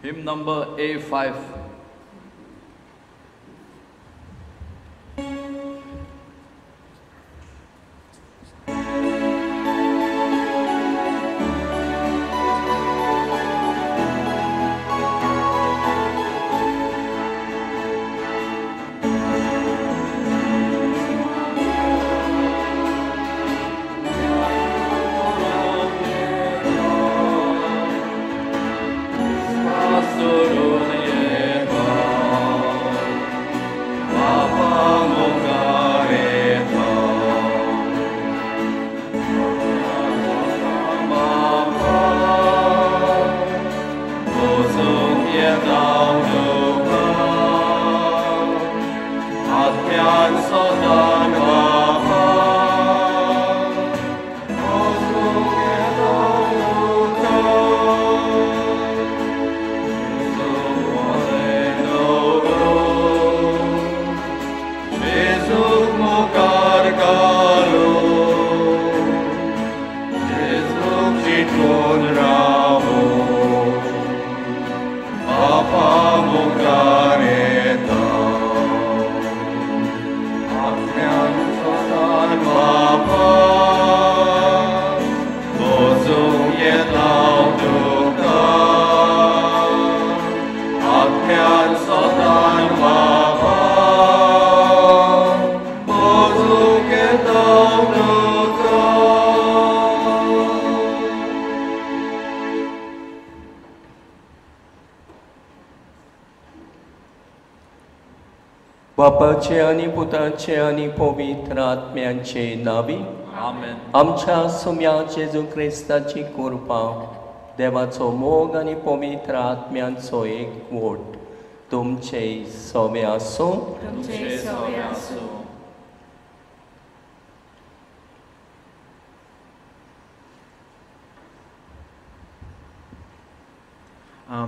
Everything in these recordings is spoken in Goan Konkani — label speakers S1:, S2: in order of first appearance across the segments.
S1: Hymn number A5.
S2: बापाचे आनी पुताचे आनी पवित्र आत्म्याचे नावी
S1: आमेन.
S2: आमच्या सुम्या जेजू क्रिस्ताची कृपा, देवाचो मोग आनी पवित्र आत्म्यांचो एक वोट तुमचे सोबे आसूं.
S1: तुमचे सोबे आसूं.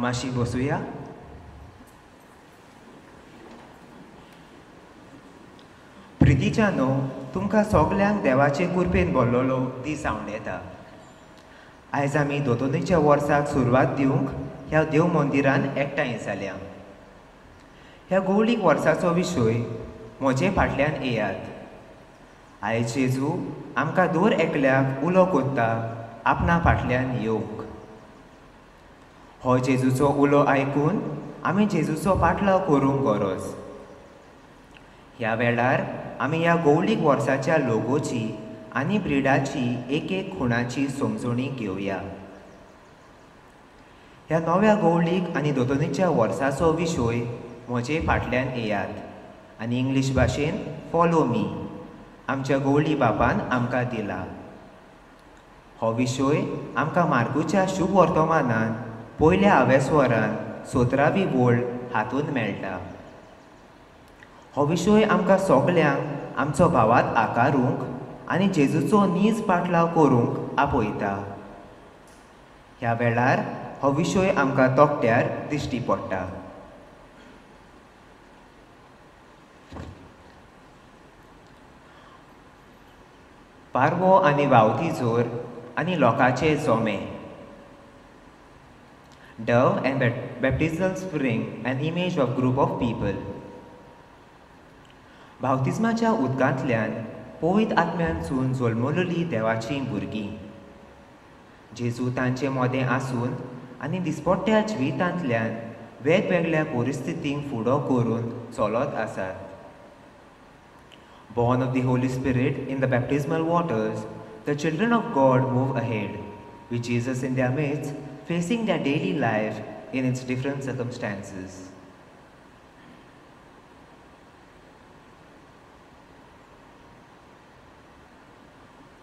S3: मातशी बसुया. प्रितीच्या न्हू तुमकां सगल्यांक देवाचे कृपेन भरलेलो दीस आंवडेता. आयज आमी दोतोनीच्या वर्साक सुरवात दिवंक ह्या देव मंदिरान एकठांय जाल्या. ह्या गौळीक वर्साचो विशय म्हजे फाटल्यान येयात. आयज जेजू आमकां दर एकल्याक उलो कोत्ता आपणा फाटल्यान येवंक. हो जेजूचो उलो आयकून आमी जेजूचो पाटलाव करूंक गरज. ह्या वेळार आमी ह्या गौळीक वर्साच्या लोगोची आनी ब्रिडाची एक एक खुणाची समजणी घेवया. ह्या नव्या गौळीक आनी दोतोनीच्या वर्साचो विशय म्हजे फाटल्यान येयात आनी इंग्लीश भाशेन फॉलो मी आमच्या गौळी बापान आमकां दिला. हो विशय आमकां मार्कूच्या शुभ वर्तमानान पयल्या आवेस्वरान 17वी वोळ हातून मेळटा. हो विशय आमकां सगल्यांक आमचो भावात आकारूंक आनी जेजूचो नीज पाटलाव करूंक आपयता. ह्या वेळार हो विशय आमकां तोकट्यार दिश्टी पडटा. पारवो आनी व्हांवती जोर आनी लोकांचे जोमे. Dove and baptismal spring, an image of group of people. बाप्तिज्माच्या उदकांतल्यान पवित्र आत्म्यानसून जल्मलेली देवाचीं भुरगीं जेजू तांचे मदें आसून आनी दिसपट्ट्या जिवितांतल्यान वेगवेगळ्या परिस्थितींक फुडो करून चलत आसात. Born of the Holy Spirit in the baptismal waters, the children of God move ahead, with Jesus in their midst, facing their daily life in its different circumstances.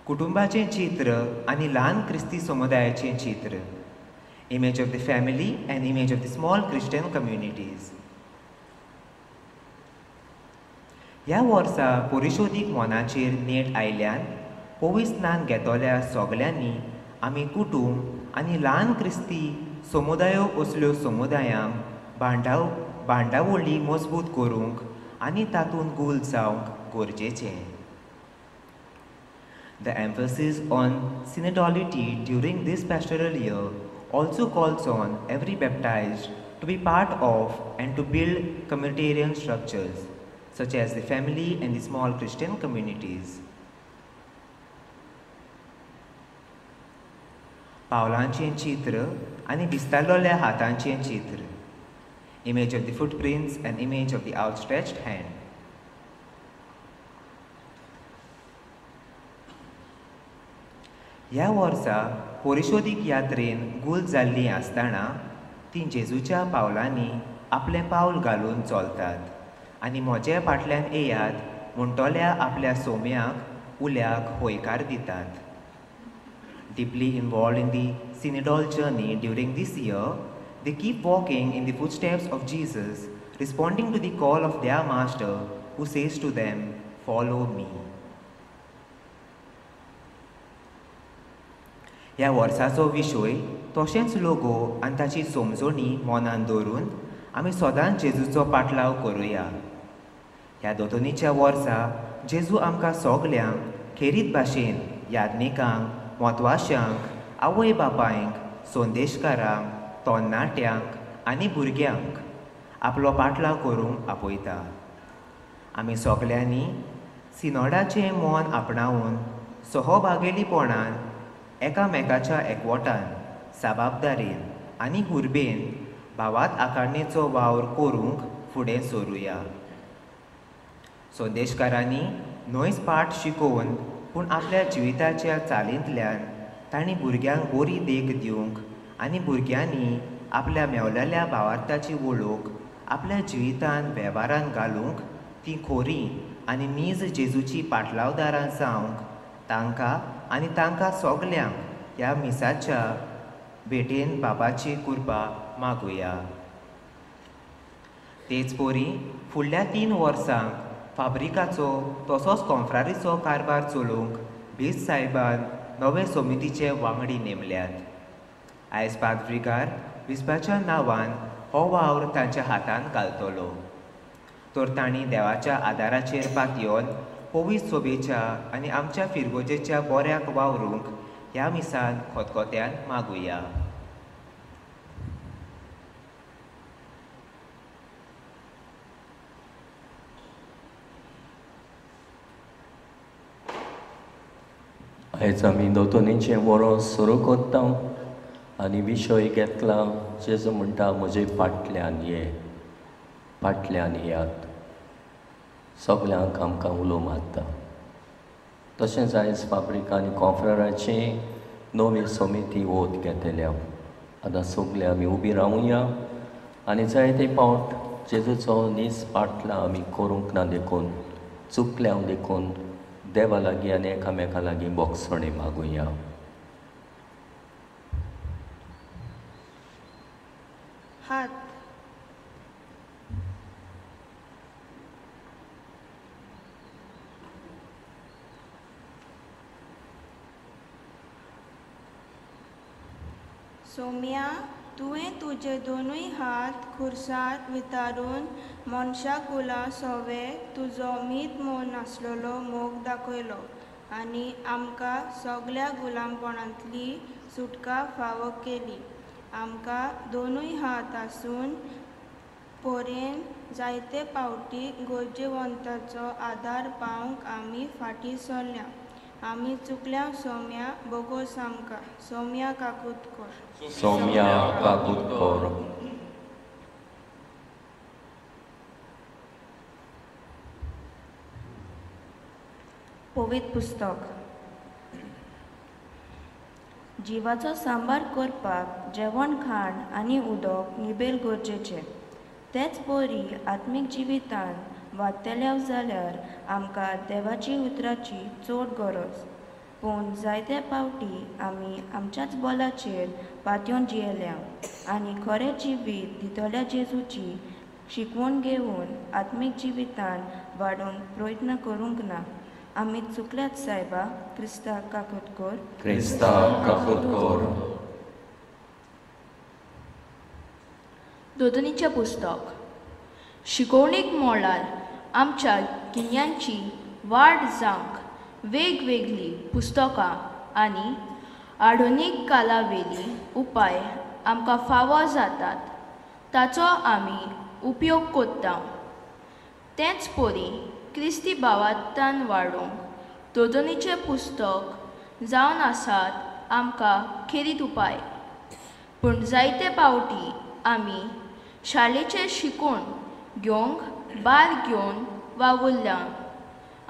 S3: कुटुंबाचें चित्र आनी ल्हान क्रिस्ती समुदायाचें चित्र. Image of the family and image of the small Christian communities. ह्या वर्सा परिशोधीक मनाचेर नेट आयल्यान पवित्र स्नान घेतल्या सगल्यांनी आमी कुटुंब आनी ल्हान क्रिस्ती समुदायो असल्यो समुदायांक बांदावळी मजबूत करूंक आनी तातूंत गोल जावंक गरजेचें. The emphasis on synodality during this pastoral year also calls on every baptized to be part of and to build communitarian structures, such as the family and the small Christian communities. पावलांचें चित्र आनी विस्तारलेल्या हातांचें चित्र. Image of the footprints and image of the outstretched hand. ह्या वर्सा परिशोदीक यात्रेन गुल जाल्लीं आसतना तीं जेजूच्या पावलांनी आपलें पावल घालून चलतात आनी म्हजे फाटल्यान येयात म्हणटल्या आपल्या सोम्याक उल्याक हयकार दितात. Deeply involved in the synodal journey during this year, they keep walking in the footsteps of Jesus, responding to the call of their master who says to them, "Follow me." ह्या वर्साचो विशय तशेंच लोगो आनी ताची समजणी मनान दवरून आमी सदांच जेजूचो पाटलाव करुया. ह्या दोतोनीच्या वर्सा जेजू आमकां सगल्यांक खेरीत भाशेन याज्ञिकांक, म्हत्वाशांक, आवय बापायंक, संदेशकारांक, तरणाट्यांक आनी भुरग्यांक आपलो पाटलाव करूंक आपयता. आमी सगल्यांनी सिनोडाचें मन आपणावन सहभागेलीपणान एकामेकाच्या एकवटान, जबाबदारेन आनी हुर्बेन भावात आकारणेचो वावर करूंक फुडें सरुया. संदेशकारांनी न्हयच पाठ शिकोवन पूण आपल्या जिविताच्या चालींतल्यान तांणी भुरग्यांक बरी देख दिवंक आनी भुरग्यांनी आपल्या मेवलेल्या भावार्थाची वळख आपल्या जिवितान वेव्हारान घालूंक ती खोरी आनी नीज जेजूची पाटलावदारां जावंक तांकां आनी तांकां सगल्यांक ह्या मिसाच्या भेटेन बाबाची कृपा मागुया. तेच परी फुडल्या 3 वर्सांक फाब्रिकाचो तसोच कॉन्फ्रारीचो कारभार चलोवंक बीस साहेबान नवे समितीचे वांगडी नेमल्यात. आयज पाद्रीकार बिस्पाच्या नांवान हो वावर तांच्या हातान घालतलो. तर तांणी देवाच्या आदाराचेर पातयेवन पवित्र सोबेच्या आनी आमच्या फिरगोजेच्या बऱ्याक वावरूंक ह्या मिसान खतखत्यान मागुया.
S2: आयज आमी दोतोनीचें वरोस सुरू करता आनी विशय घेतला जेजू म्हणटा म्हजे फाटल्यान ये, फाटल्यान येयात. सगल्यांक आमकां उलो मारता. तशेंच आयज फाब्रिका आनी कॉन्फ्राराची नवी समिती ओत घेतल्या. आतां सगळे आमी उबी रावुया आनी जायते पावट जेजूचो नीज पाटला आमी करूंक ना देखून, चुकल्या देखून देवा लागीं आनी एकामेका लागीं बोगसणी मागुया.
S4: हात सोम्या, तुवें तुजे दोनूय हात खुर्सार वितारून मनशा कुला सोवे तुजो मीत मोन नासलेलो मोग दाखयलो आनी आमकां सगल्या गुलामपणांतली सुटका फावो केली. आमकां दोनूय हात आसून पोरेन जायते पावटी गरजेवंताचो आदार पावंक आमी फाटीं सरल्या. आमी चुकल्या सोम्या, बोगोस आमकां. सोम्या काकूत कर.
S2: सोम्या काकूत कर.
S5: पवित्र पुस्तक. जिवाचो सांबार करपाक जेवण खाण आनी उदक निबेल गरजेचें. तेच परी आत्मीक जिवितान वाडटल्या जाल्यार आमकां देवाची उतराची चड गरज. पूण जायते पावटी आमी आमच्याच बलाचेर पातयेवन जियेल्या आनी खरें जिवीत दितल्या जेजूची शिकवण घेवन आत्मीक जिवितान वाडोवंक प्रयत्न करूंक ना. आमी चुकल्यात सायबा. क्रिस्ता काकूत कर.
S2: क्रिस्ता काकूत कर.
S6: दोतोनीचें पुस्तक. शिकोवणीक मळार आमच्या गिन्यानची वाड जावंक वेगवेगळीं पुस्तकां आनी आधुनीक काळावेली उपाय आमकां फावो जातात ताचो आमी उपयोग कोत्ता. तेंच परी क्रिस्ती भावार्थान वाडूंक दोदोनीचें पुस्तक जावन आसात आमकां खेरीत उपाय. पूण जायते पावटी आमी शाळेचें शिकून घेवंक भार घेवन वावुरल्या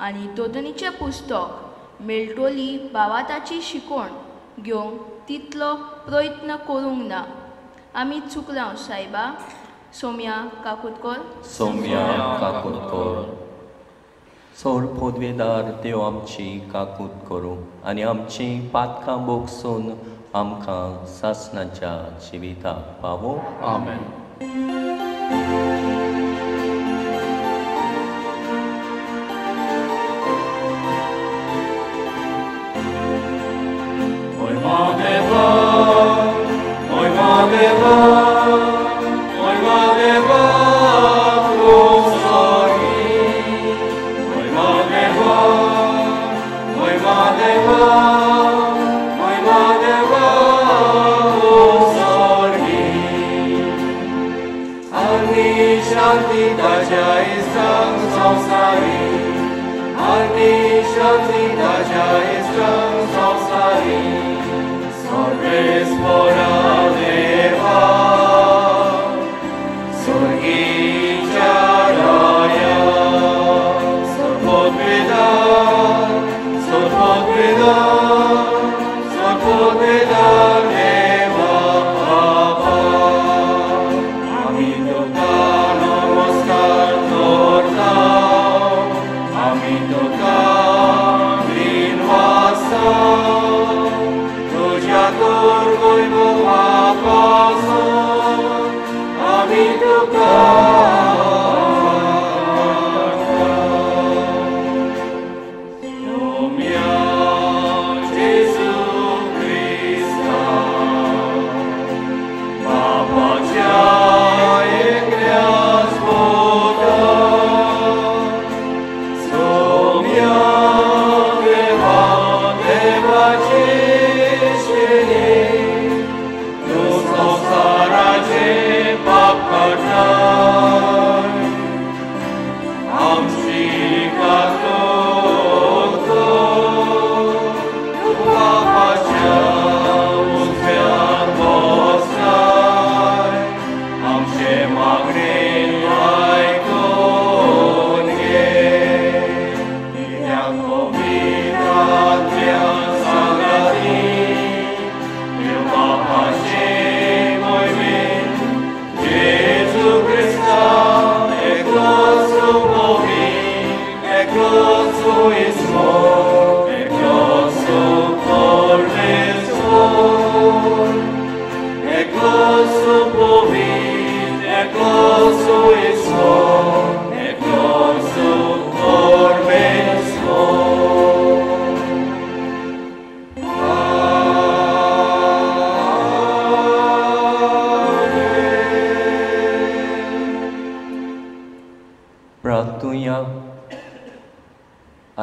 S6: आनी दोदोनीचें पुस्तक मेळटली भावार्थाची शिकवण घेवंक तितलो प्रयत्न करूंक ना. आमी चुकलां सायबा. सोम्या काकुतकोर.
S2: सोम्या काकुतकोर. सोड पोदवेदार देव आमची काकूत करूं आनी आमची पातकां बोगसून आमकां सासणाच्या जिविताक पावो.
S1: आमेन.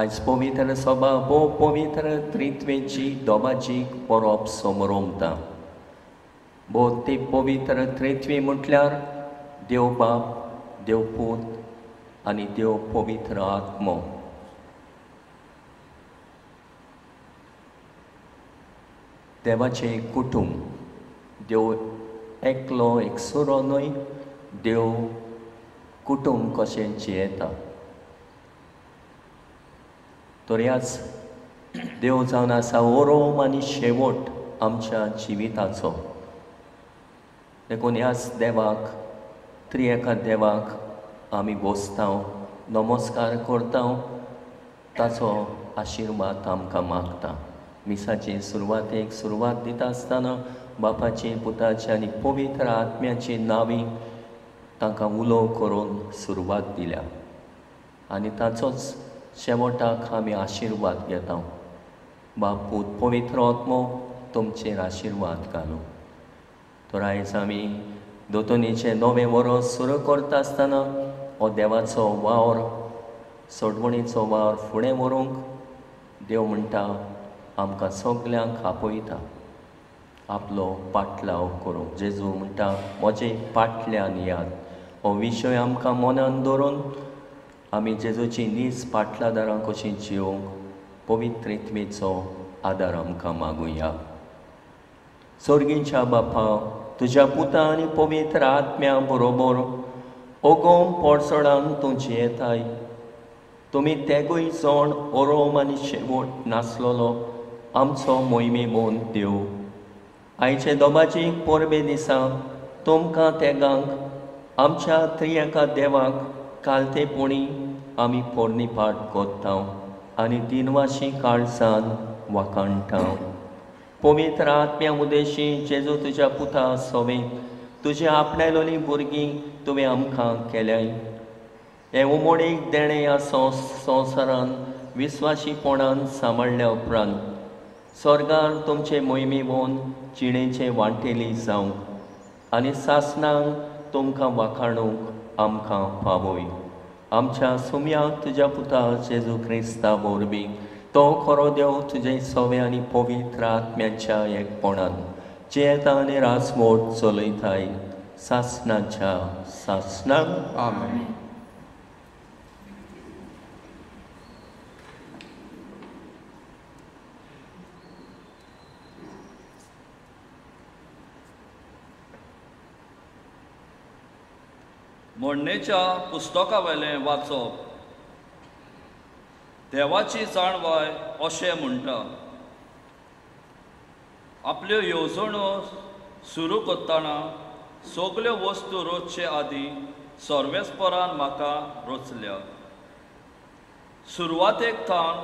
S2: आयज पवित्र सभा भोव पवित्र त्रित्वेची दोबाची परब समरोमता. भोव ती पवित्र त्रित्वी म्हटल्यार देव बाप, देव पूत आनी देव पवित्र आत्मो. देवाचें कुटुंब, देव एकलो एकसुरो न्हय, देव कुटुंब कशें जियेता. तर ह्याच देव जावन आसा ओरोम आनी शेवट आमच्या जिविताचो. देखून ह्याच देवाक, त्रिएका देवाक आमी बसता, नमस्कार करता, ताचो आशिर्वाद आमकां मागता. मिसाचे सुरवातेक सुरवात दिता आसतना बापाची, पुताची आनी पवित्र आत्म्याची नांवी तांकां उलो करून सुरवात दिल्या आनी ताचोच शेवटाक आमी आशिर्वाद घेता. बाप, पूत, पवित्र आत्मो तुमचेर आशिर्वाद घालूं. तर आयज आमी दोतोनीचें नवें वर्स सुरू करता आसतना हो देवाचो वावर, सोडवणीचो वावर फुडें व्हरूंक देव म्हणटा आमकां सगल्यांक आपयता. आपलो पाटलाव करूंक. जेजू म्हणटा म्हजे पाटल्यान याद. हो विशय आमकां मनान दवरून आमी जेजूची नीज पाटलादारां कशीं जिवंक पवित्र आत्म्याचो आदार आमकां मागुया. सोर्गीच्या बापा, तुज्या पुता आनी पवित्र आत्म्या बरोबर ओगोम पोडसणान तूं जियेताय. तुमी तेगूय जण ओरोम आनी शेवट नासलेलो आमचो मोहिमे मोन देव. आयचे दोबाची परबे दिसा तुमकां तेगांक आमच्या त्रियेका देवाक कालतेपणी आमी पोरणीपाठ कोत्ता आनी दिनवाशी काळसान वाखाणटा. पवित्र आत्म्या उदेशी जेजू तुज्या पुता सोवे तुजे आपणायलोली भुरगीं तुवें आमकां केल्याय. हें उमोडीक देणें ह्या संवसारान विस्वाशीपणान सांबाळ्ळ्या उपरांत स्वर्गार तुमचे मोहिमे वोन जिणेचे वांटेली जावंक आनी सासणांक तुमकां वाखाणूंक आमकां पावय. आमच्या सुम्याक तुज्या पुता जेजू क्रिस्ता वरवीं तो खरो देव तुजे सवे आनी पवित्र आत्म्याच्या एकपणान जियेता आनी रासवोट चलयताय सासणाच्या सासणाक.
S1: आमेन. म्हणणेच्या पुस्तकावेलें वाचप. देवाची जाणवाय अशें म्हणटा, आपल्यो येवजण्यो सुरू करतना सगल्यो वस्तू रोचचे आदीं सर्वेस्परान म्हाका रचल्या. सुरवातेक थावन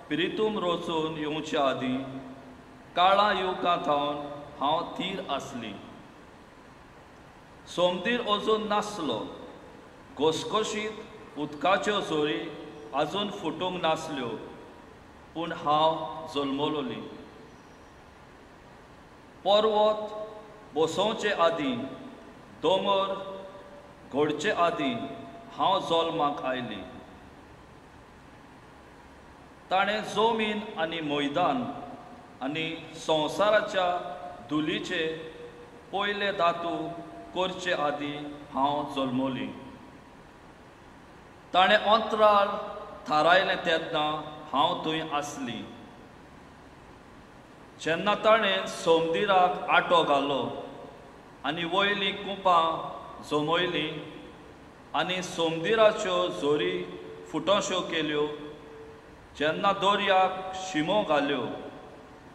S1: प्रितूम रचून येवचे आदीं काळां युगां थावन हांव थीर आसली. सोमदीर अजून नासलो, घसघशीत उदकाच्यो झरी अजून फुटूंक नासल्यो, पूण हांव जल्मलोली. पर्वत बसोवचे आदीं, दोंगर घडचे आदीं हांव जल्माक आयली. ताणें जमीन आनी मैदान आनी संवसाराच्या धुलीचे पयले धातू करचे आदीं हांव जल्मली. ताणें अंतराळ थारायलें तेन्ना हांव थंय आसली. जेन्ना ताणें सोमदिराक आटो घालो आनी वयलीं कुपां जमयलीं आनी सोमदिराच्यो झरी फुटोश्यो केल्यो, जेन्ना दर्याक शिमो घाल्यो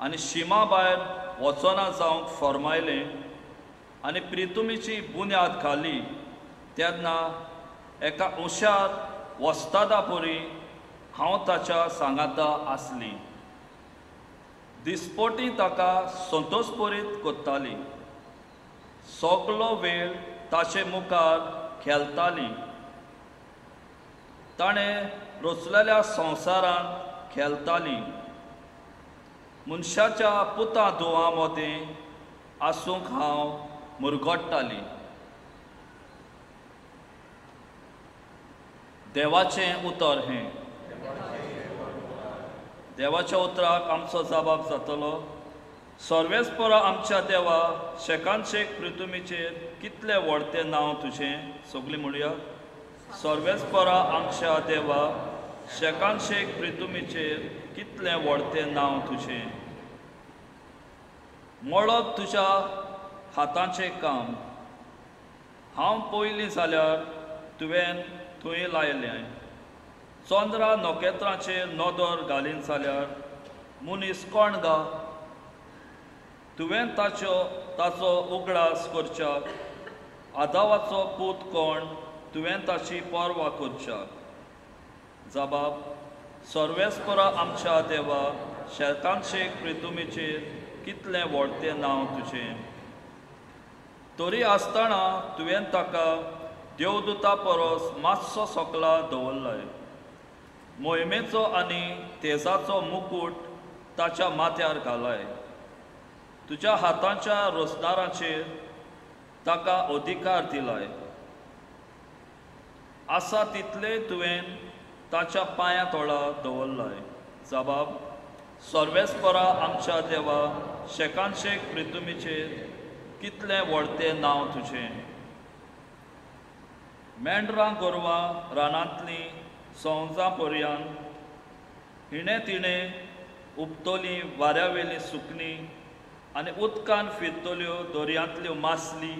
S1: आनी शिमा भायर वचना जावंक फर्मायलें आनी प्रितुमीची बुन्याद घाली, तेन्ना एका हुशार वस्तादा परी हांव ताच्या सांगाता आसली. दिसपटी ताका संतोषपरीत करताली, सगलो वेळ ताचे मुखार खेळटाली. ताणें रचलेल्या संवसारांत खेळटाली. मनशाच्या पुता धुवां मदें आसूंक हांव मुरगट्टाली. देवाचें उतर हें. देवाच्या उतराक आमचो जबाब जातलो. सर्वेस्परा आमच्या देवा, शेकानशेक पृथ्वीचेर कितलें व्हडतें नांव तुजें. सगळीं म्हणया, सर्वेस्परा आमच्या देवा, शेकानशेक पृथ्वीचेर कितलें व्हडतें नांव तुजें. मळब तुज्या हाताचें काम, हांव पयलीं जाल्यार तुवें थंय लायलें. चंद्रा नखेत्रांचेर नदर घालीन जाल्यार मनीस कोण गा? तुवें ताचो उगडास करच्याक, आदावाचो पूत कोण तुवें ताची पर्वा करच्याक. जबाब, सर्वेस्परा आमच्या देवा, शेकानशेक पृथ्वीचेर कितलें व्हडतें नांव तुजें. तरी आसतना तुवें ताका देवदूता परस मातसो सकला दवरलाय. मोहिमेचो आनी तेजाचो मुकूट ताच्या माथ्यार घालाय. तुज्या हाताच्या रोसदाराचेर ताका अधिकार दिलाय. आसा तितले तुवें ताच्या पांया तोळा दवरलाय. जबाब, सर्वेस्परा आमच्या देवा, शेकानशेक प्रितुमीचेर कितलें व्हडतें नांव तुजें. मेंढरां गोरवां रानांतलीं सौंजां पर्यान हिणें तिणें उपतली वाऱ्यावेलीं सुकणीं आनी उदकान फिरतल्यो दर्यांतल्यो मासली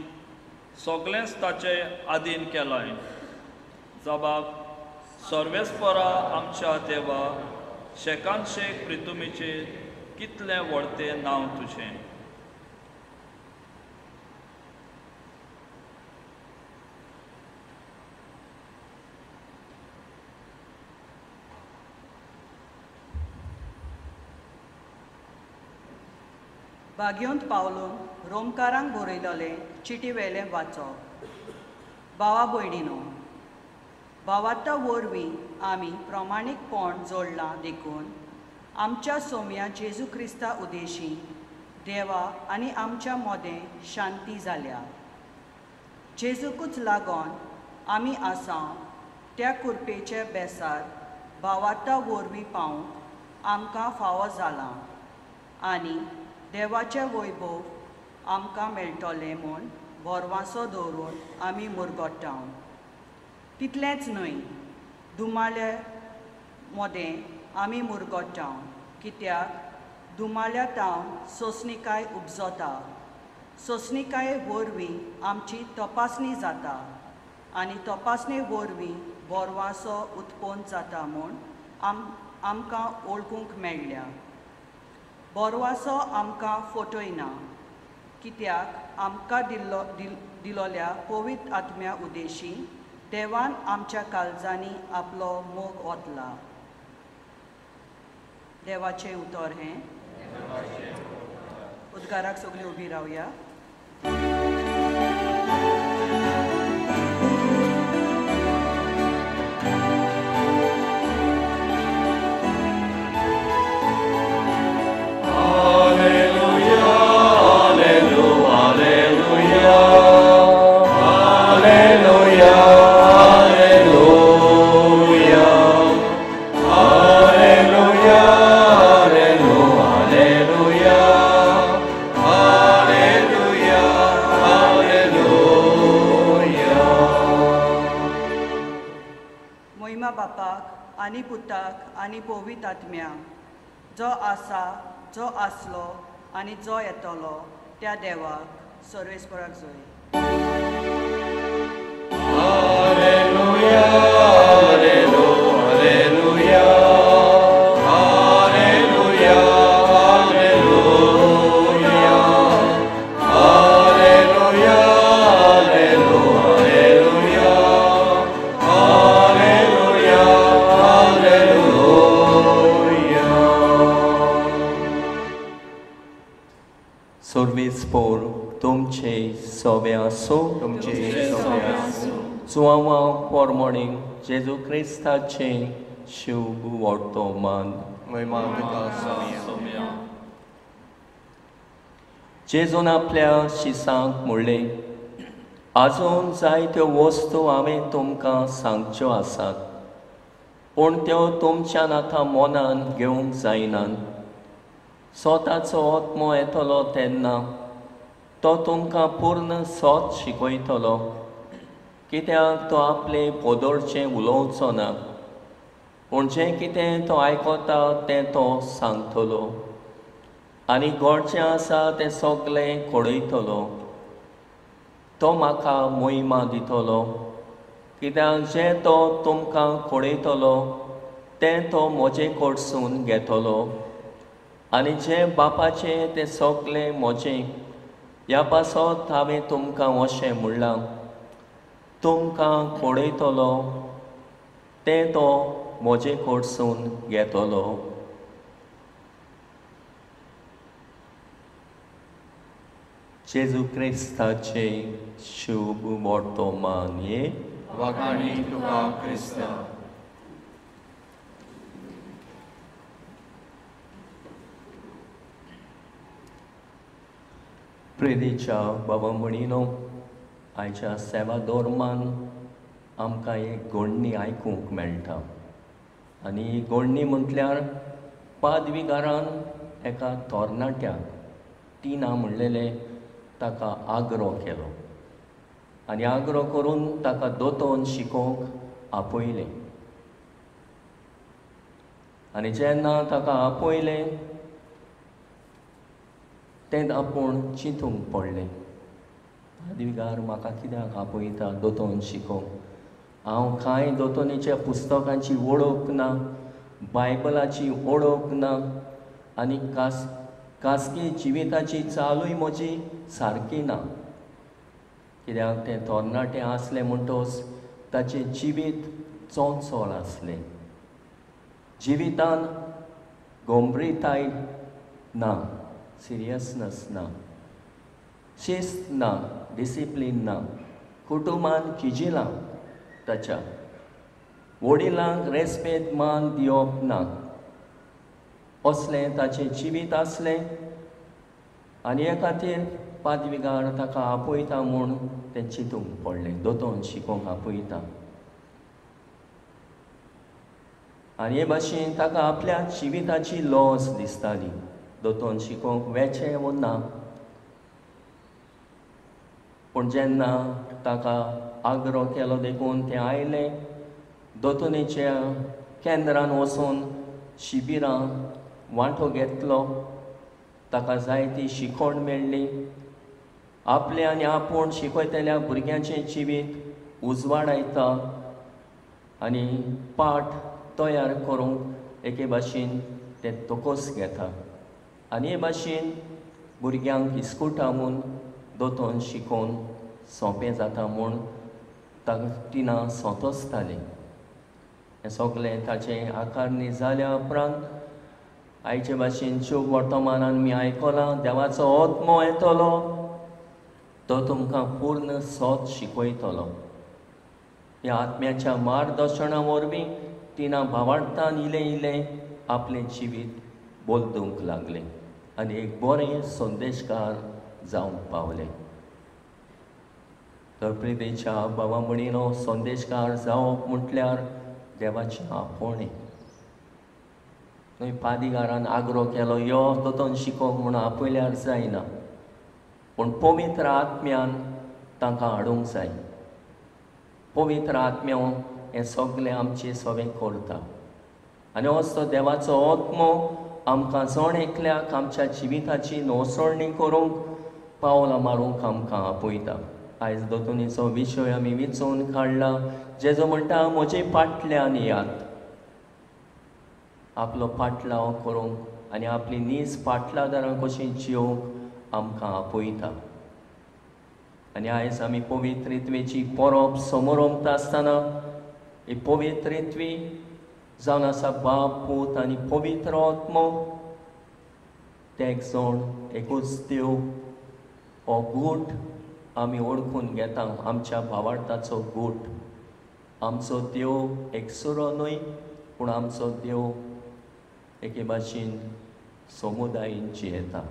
S1: सगळेंच ताचे आदीन केलां. जबाब, सर्वेस्परा आमच्या देवा, शेकानशेक प्रितुमीचेर कितलें व्हडतें नांव तुजें.
S7: बागयोंत पावलून रोमकारांक बरयलोलें चिटी वेलें वाचप. भावा भयणीनो, भावार्ता वरवीं आमी प्रमाणीकपण जोडलां देखून आमच्या सोम्या जेजू क्रिस्ता उदेशी देवा आनी आमच्या मोदें शांती जाल्या. जेजूकूच लागून आमी आसा त्या कुरपेचे बेसार भावार्ता वरवीं पावूंक आमकां फावो जालां आनी देवाचें वैभव आमकां मेळटलें म्हूण भरवासो दवरून आमी मुरगट्टा. तितलेंच न्हय, दुमाल्या मोदें आमी मुरगट्टा, कित्याक दुमाल्या तावन सोंसणीकाय उपजता, सोंसणीकाये वरवीं आमची तपासणी जाता आनी तपासणे वरवीं भरवासो उत्पन्न जाता म्हूण आमकां वळखूंक मेळ्ळ्या. बोरवासो आमकां फटयना, कित्याक आमकां दिलोल्या पवित्र आत्म्या उदेशी देवान आमच्या काळजांनी आपलो मोग ओतला. देवाचें उतर हें. उद्गाराक सगळीं उबी रावया. आनी पुताक आनी पवित्र आत्म्या, जो आसा, जो आसलो आनी जो येतलो त्या देवाक सर्वेस्पराक जोय.
S2: Hallelujah, hallelujah, hallelujah, hallelujah, hallelujah, hallelujah, hallelujah. सर्वेस्पोर तुमचे सोबे आसूं.
S3: तुमचे सोबे आसूं.
S2: जुआंवा पोरमोणींग जेजू क्रिस्ताचें शुभ वर्तमान.
S8: महिमा तुका सोम्या.
S2: जेजून आपल्या शिसांक म्हणलें, आजून जायत्यो वस्तू हांवें तुमकां सांगच्यो आसात, पूण त्यो तुमच्यान आतां मनान घेवंक जायनात. स्वताचो आत्मो येतलो तेन्ना तो तुमकां पूर्ण सत शिकयतलो, कित्याक तो आपले पोदोळचें उलोवचो ना, पूण जें कितें तो आयकता तें तो सांगतलो आनी घडचें आसा तें सगळें कळयतलो. तो म्हाका महिमा दितलो, कित्याक जें तो तुमकां कळयतलो तें तो म्हजे कडसून घेतलो आनी जें बापाचें तें सगळें म्हजें. ह्या पासत हांवें तुमकां अशें म्हणलां, तुमकां कळयतलो तें तो म्हजे कडसून घेतलो. जेजू क्रिस्ताचें शुभ वर्तमान. हे
S8: वाखाणी तुका क्रिस्ता.
S2: प्रेरीच्या बाबा म्हणिनो, आयच्या सेवा दौरमान आमकां एक गोडणी आयकूंक मेळटा आनी ही गोडणी म्हटल्यार पादविगारान एका तरणाट्याक टिना म्हणलेलें ताका आग्रो केलो आनी आग्रो करून ताका दोतोन शिकोवंक आपयलें. आनी जेन्ना ताका आपयलें तें आपूण चिंतूंक पडलें, पादविगार म्हाका कित्याक आपयता दोतोन शिकोवंक? हांव कांय दोतोनीच्या पुस्तकांची वळख ना, बायबलाची वळख ना आनी खासगी जिविताची चालूय म्हजी सारकी ना. कित्याक तें तरणाटें आसलें म्हणटच ताचें जिवीत चोंचोळ आसलें, जिवितान गंभीरताय ना, सिरियसनस ना, शिस्त ना, डिसिप्लीन ना, कुटुंबान किजिलां ताच्या, वडिलांक रेस्पेद मान दिवप ना, असलें ताचें जिवीत आसलें. आनी हे खातीर पादविगार ताका आपयता म्हूण तें चिंतूंक पडलें, दोतोन शिकोवंक आपयता. आनी हे भाशेन ताका आपल्या जिविताची लॉस दिसताली, दोतोन शिकोवंक वेचें वो ना. पूण जेन्ना ताका आग्रो केलो देखून तें आयलें, दोतोनीच्या केंद्रान वचून शिबिरां वांटो घेतलो, ताका जायती शिकवण मेळ्ळी. आपलें आनी आपूण शिकयतल्या भुरग्यांचें जिवीत उजवाडायता आनी पाठ तयार करूंक एके भाशेन ते तोकोस घेता आनी हे भाशेन भुरग्यांक इस्कुटा म्हूण दोतोन शिकोवन सोंपें जाता म्हूण ताका टिना सोंतोसतालें. हें सगळें ताचें आकारणी जाल्या उपरांत आयचे भाशेन शुभ वर्तमानान मी आयकलां, देवाचो आत्मो येतलो, तो तुमकां पूर्ण सत शिकयतलो. ह्या आत्म्याच्या मार्गदर्शना वरवीं टिना भावार्थान इलें इलें आपलें जिवीत बदलूंक लागलें आनी एक बरें संदेशकार जावंक पावलें. तर प्रितीच्या बाबा म्हणिनो, संदेशकार जावप म्हटल्यार देवाचें आपोवणें न्हय. पादीगारान आग्रो केलो, यो दोतोन शिकोवंक म्हूण आपयल्यार जायना, पूण पवित्र आत्म्यान तांकां हाडूंक जाय. पवित्र आत्म्यो हें सगळें आमचें सगळें करता आनी असो देवाचो आत्मो आमकां जण एकल्याक आमच्या जिविताची नवसरणी करूंक पावलां मारूंक आमकां आपयता. आयज दोतोनीचो विशय आमी विचोवन काडला, जेजो म्हणटा म्हजे फाटल्यान येयात. आपलो पाटलाव करूंक आनी आपली नीज पाटलादारां कशी जियोवंक आमकां आपयता. आनी आयज आमी पवित्रित्वेची परब समोरमता आसतना ही पवित्रित्वी जावन आसा बाप, पूत आनी पवित्र आत्मो, ते एक जण एकूच देव. हो गूट आमी वळखून घेता, आमच्या भावार्थाचो गूट. आमचो देव एकसुरो न्हय, पूण आमचो देव एके भाशेन समुदायेन जियेता.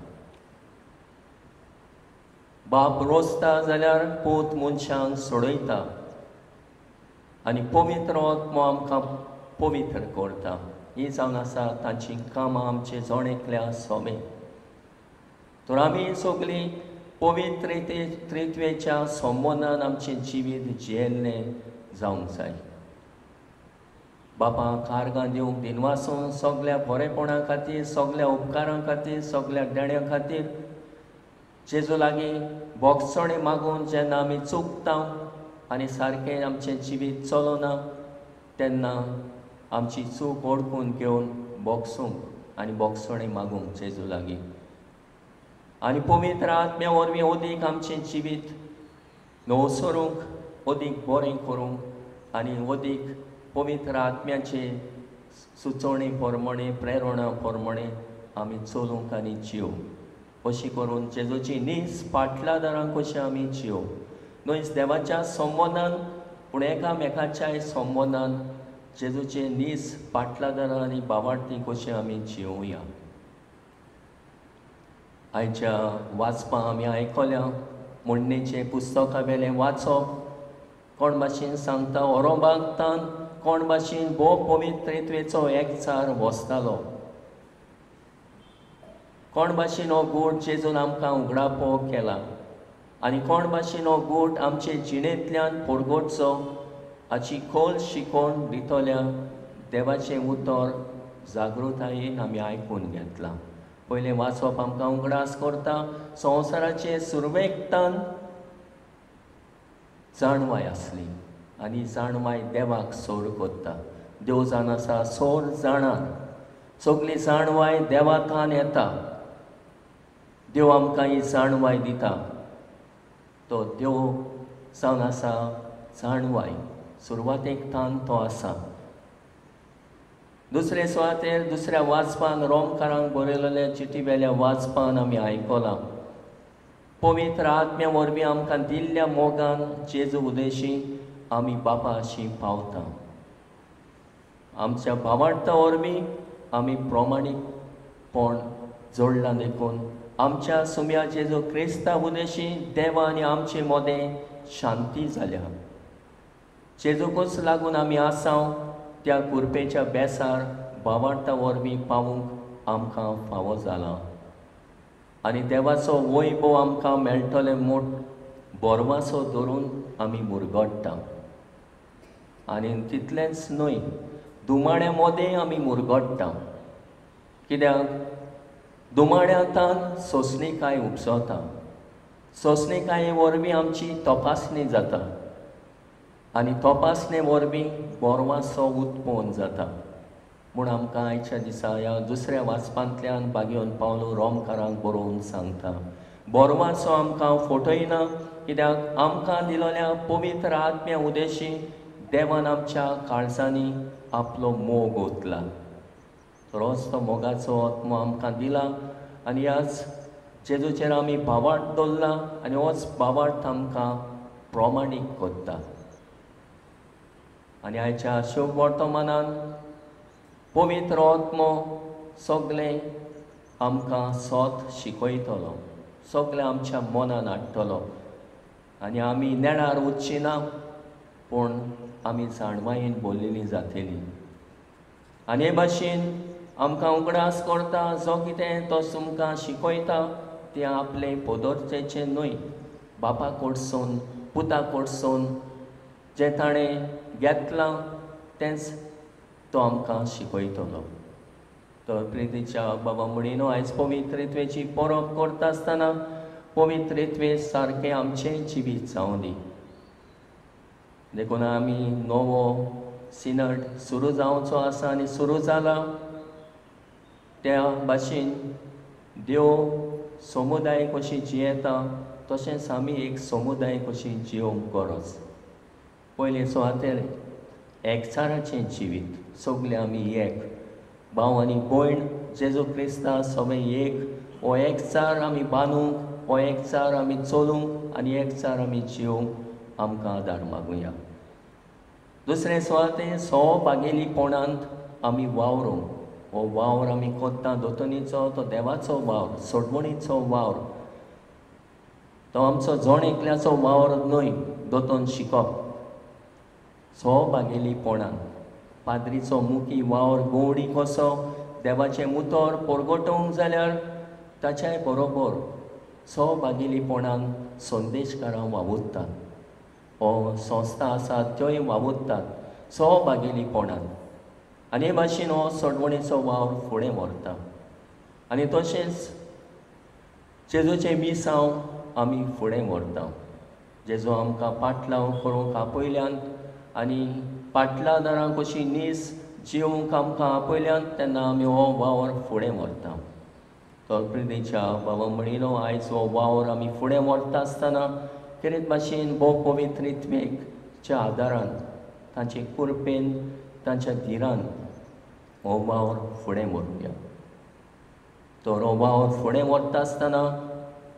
S2: बाप रोसता जाल्यार पूत मनशांक सोडयता आनी पवित्र आत्मो आमकां पवित्र करता. ही जावन आसा तांची कामां आमचे जण एकल्या सोमे. तर आमी सगळीं पवित्र त्रित्वेच्या संबंदान आमचें जिवीत जियेल्लें जावंक जाय. बापा कारगां दिवंक दिनवासून सगळ्या बरेपणा खातीर, सगळ्या उपकारां खातीर, सगळ्या देण्या खातीर जेजू लागीं बोगसणे मागून जेन्ना आमी चुकता आनी सारकें आमचें जिवीत चलना तेन्ना आमची चूक ओळखून घेवन बोगसूंक आनी बोगसणे मागूंक जेजू लागीं आनी पवित्र आत्म्या वरवीं अदीक आमचें जिवीत नवसरूंक, अदीक बरें करूंक आनी अदीक पवित्र आत्म्याचे सुचोवणे प्रमाणे, प्रेरणा प्रमाणे आमी चलूंक आनी जियोवंक. अशी करून जेजूची नीज पाटलादारां कशी आमी जियोवंक, न्हय देवाच्या संबंदान पूण एकामेकाच्याय संबंदान जेजूचे नीज पाटलादारां आनी बावार्थी कशी आमी जियोवया. आयच्या वाचपां आमी आयकल्या म्हणणेचें पुस्तका वेलें वाचप कोण भाशेन सांगता ओरोबागतान कोण भाशेन भोव पवित्रेत्वेचो एकचार बसतालो. कोण भाशेन हो गोट जेजून आमकां उगडापो केला आनी कोण भाशेन हो गोट आमचे जिणेंतल्यान परगटचो हाची खोल शिकोवन दितल्या देवाचें उतर जागृतायेन आमी आयकून घेतलां. पयलें वाचप आमकां उगडास करता संवसाराचे सुरवेकतान जाणवाय आसली आनी जाणवाय देवाक सोर करता. देव जाण आसा सोर जाणान सगली जाणवाय देवाथान येता. देव आमकां ही जाणवाय दिता. तो देव जावन आसा जाणवाय सुरवातेक थान तो आसा. दुसरे सुवातेर दुसऱ्या वाचपान रोमकारांक बरयलेल्या चिटी वेल्या वाचपान आमी आयकलां पवित्र आत्म्या वरवीं आमकां दिल्ल्या मोगान जेजू उदेशी आमी बापाशी पावता. आमच्या भावार्था वरवीं आमी प्रमाणीकपण जोडलां देखून आमच्या सुम्या जेजू क्रिस्ता उदेशी देवा आनी आमचे मदें शांती जाल्या. जेजूकूच लागून आमी आसाव त्या कुरपेच्या बेसार भावार्था वरवीं पावूंक आमकां फावो जाला आनी देवाचो वैभव आमकां मेळटलें मोट बोरवासो धरून आमी मुरगट्टा. आनी तितलेंच न्हय दुमाड्या मदें आमी मुरगट्टा. कित्याक दुमाड्यांतान सोंसणीकाय उपसता. सोंसणीकाये वरवीं आमची तपासणी जाता आनी तपासणे वरवीं बोरवासो उत्पन्न जाता. म्हूण आमकां आयच्या दिसा ह्या दुसऱ्या वाचपांतल्यान बागेवन पावलो रोमकारांक बरोवन सांगता बोरवासो आमकां फटयना कित्याक आमकां दिलेल्या पवित्र आत्म्या उदेशी देवान आमच्या काळजांनी आपलो मोग ओतला. रोज तो मोगाचो आत्मो आमकां दिला आनी ह्याच जेजूचेर आमी भावार्थ दवरला आनी होच भावार्थ आमकां प्रमाणीक करता. आनी आयच्या शुभ वर्तमानान पवित्र आत्मो सगळें आमकां सोत शिकयतलो, सगळें आमच्या मनान हाडटलो आनी आमी नेणार वचची ना पूण आमी जाणवायेन बोल्लेली जातली. आनी हे भाशेन आमकां उगडास करता जो कितें तो तुमकां शिकयता तें आपलें पदरचें न्हय बापा कडसून पुता कडसून जें ताणें घेतलां तेंच तो आमकां शिकयतलो. तर प्रितीच्या बाबा म्हणिनो आयज पवित्रेत्वेची परब करता आसतना पवित्रेत्वे सारकें आमचें जिवीत जावं दी. देखून आमी नवो सिनट सुरू जावचो आसा आनी सुरू जाला त्या भाशेन देव समुदाय कशी जियेता तशेंच आमी एक समुदाय कशी जियोवंक गरज. पयले सुवातेर एकचाराचें जिवीत सगळे आमी एक भाव आनी भयण जेजू क्रिस्ता सगळे एक हो एकचार आमी बांदूंक हो एकचार आमी चलूंक आनी एकचार आमी जियोवंक आमकां आदार मागुया. दुसरें सुवातेर सहभागेलीपणांत आमी वावरूंक. हो वावर आमी करता दोतोनीचो तो देवाचो वावर सोडवणीचो वावर तो आमचो जण एकल्याचो वावर न्हय. दोतोन शिकप सहभागेलीपणान पाद्रीचो मुखी वावर गोवडी कसो देवाचें उतर परगटोवंक जाल्यार ताच्याय बरोबर सहभागेलीपणान संदेशकारां वावुरतात. हो संस्था आसा त्योय वावुरतात सहभागेलीपणान आनी हे भाशेन हो सोडवणेचो वावर फुडें व्हरता. आनी तशेंच जेजूचें मिसांव आमी फुडें व्हरता. जेजू आमकां पाटलाव करूंक आपयल्यान आनी पाटलादारां कशी नीस जिवंक आमकां आपयल्यान तेन्ना आमी हो वावर फुडें व्हरता. तर प्रितीच्या बाबा म्हणिलो आयज हो वावर आमी फुडें व्हरता आसतना खेरीत भाशेन भोव पवित्रित्वेच्या आदारान तांचे कृपेन तांच्या धिरान हो वावर फुडें व्हरूया. तर हो वावर फुडें व्हरता आसतना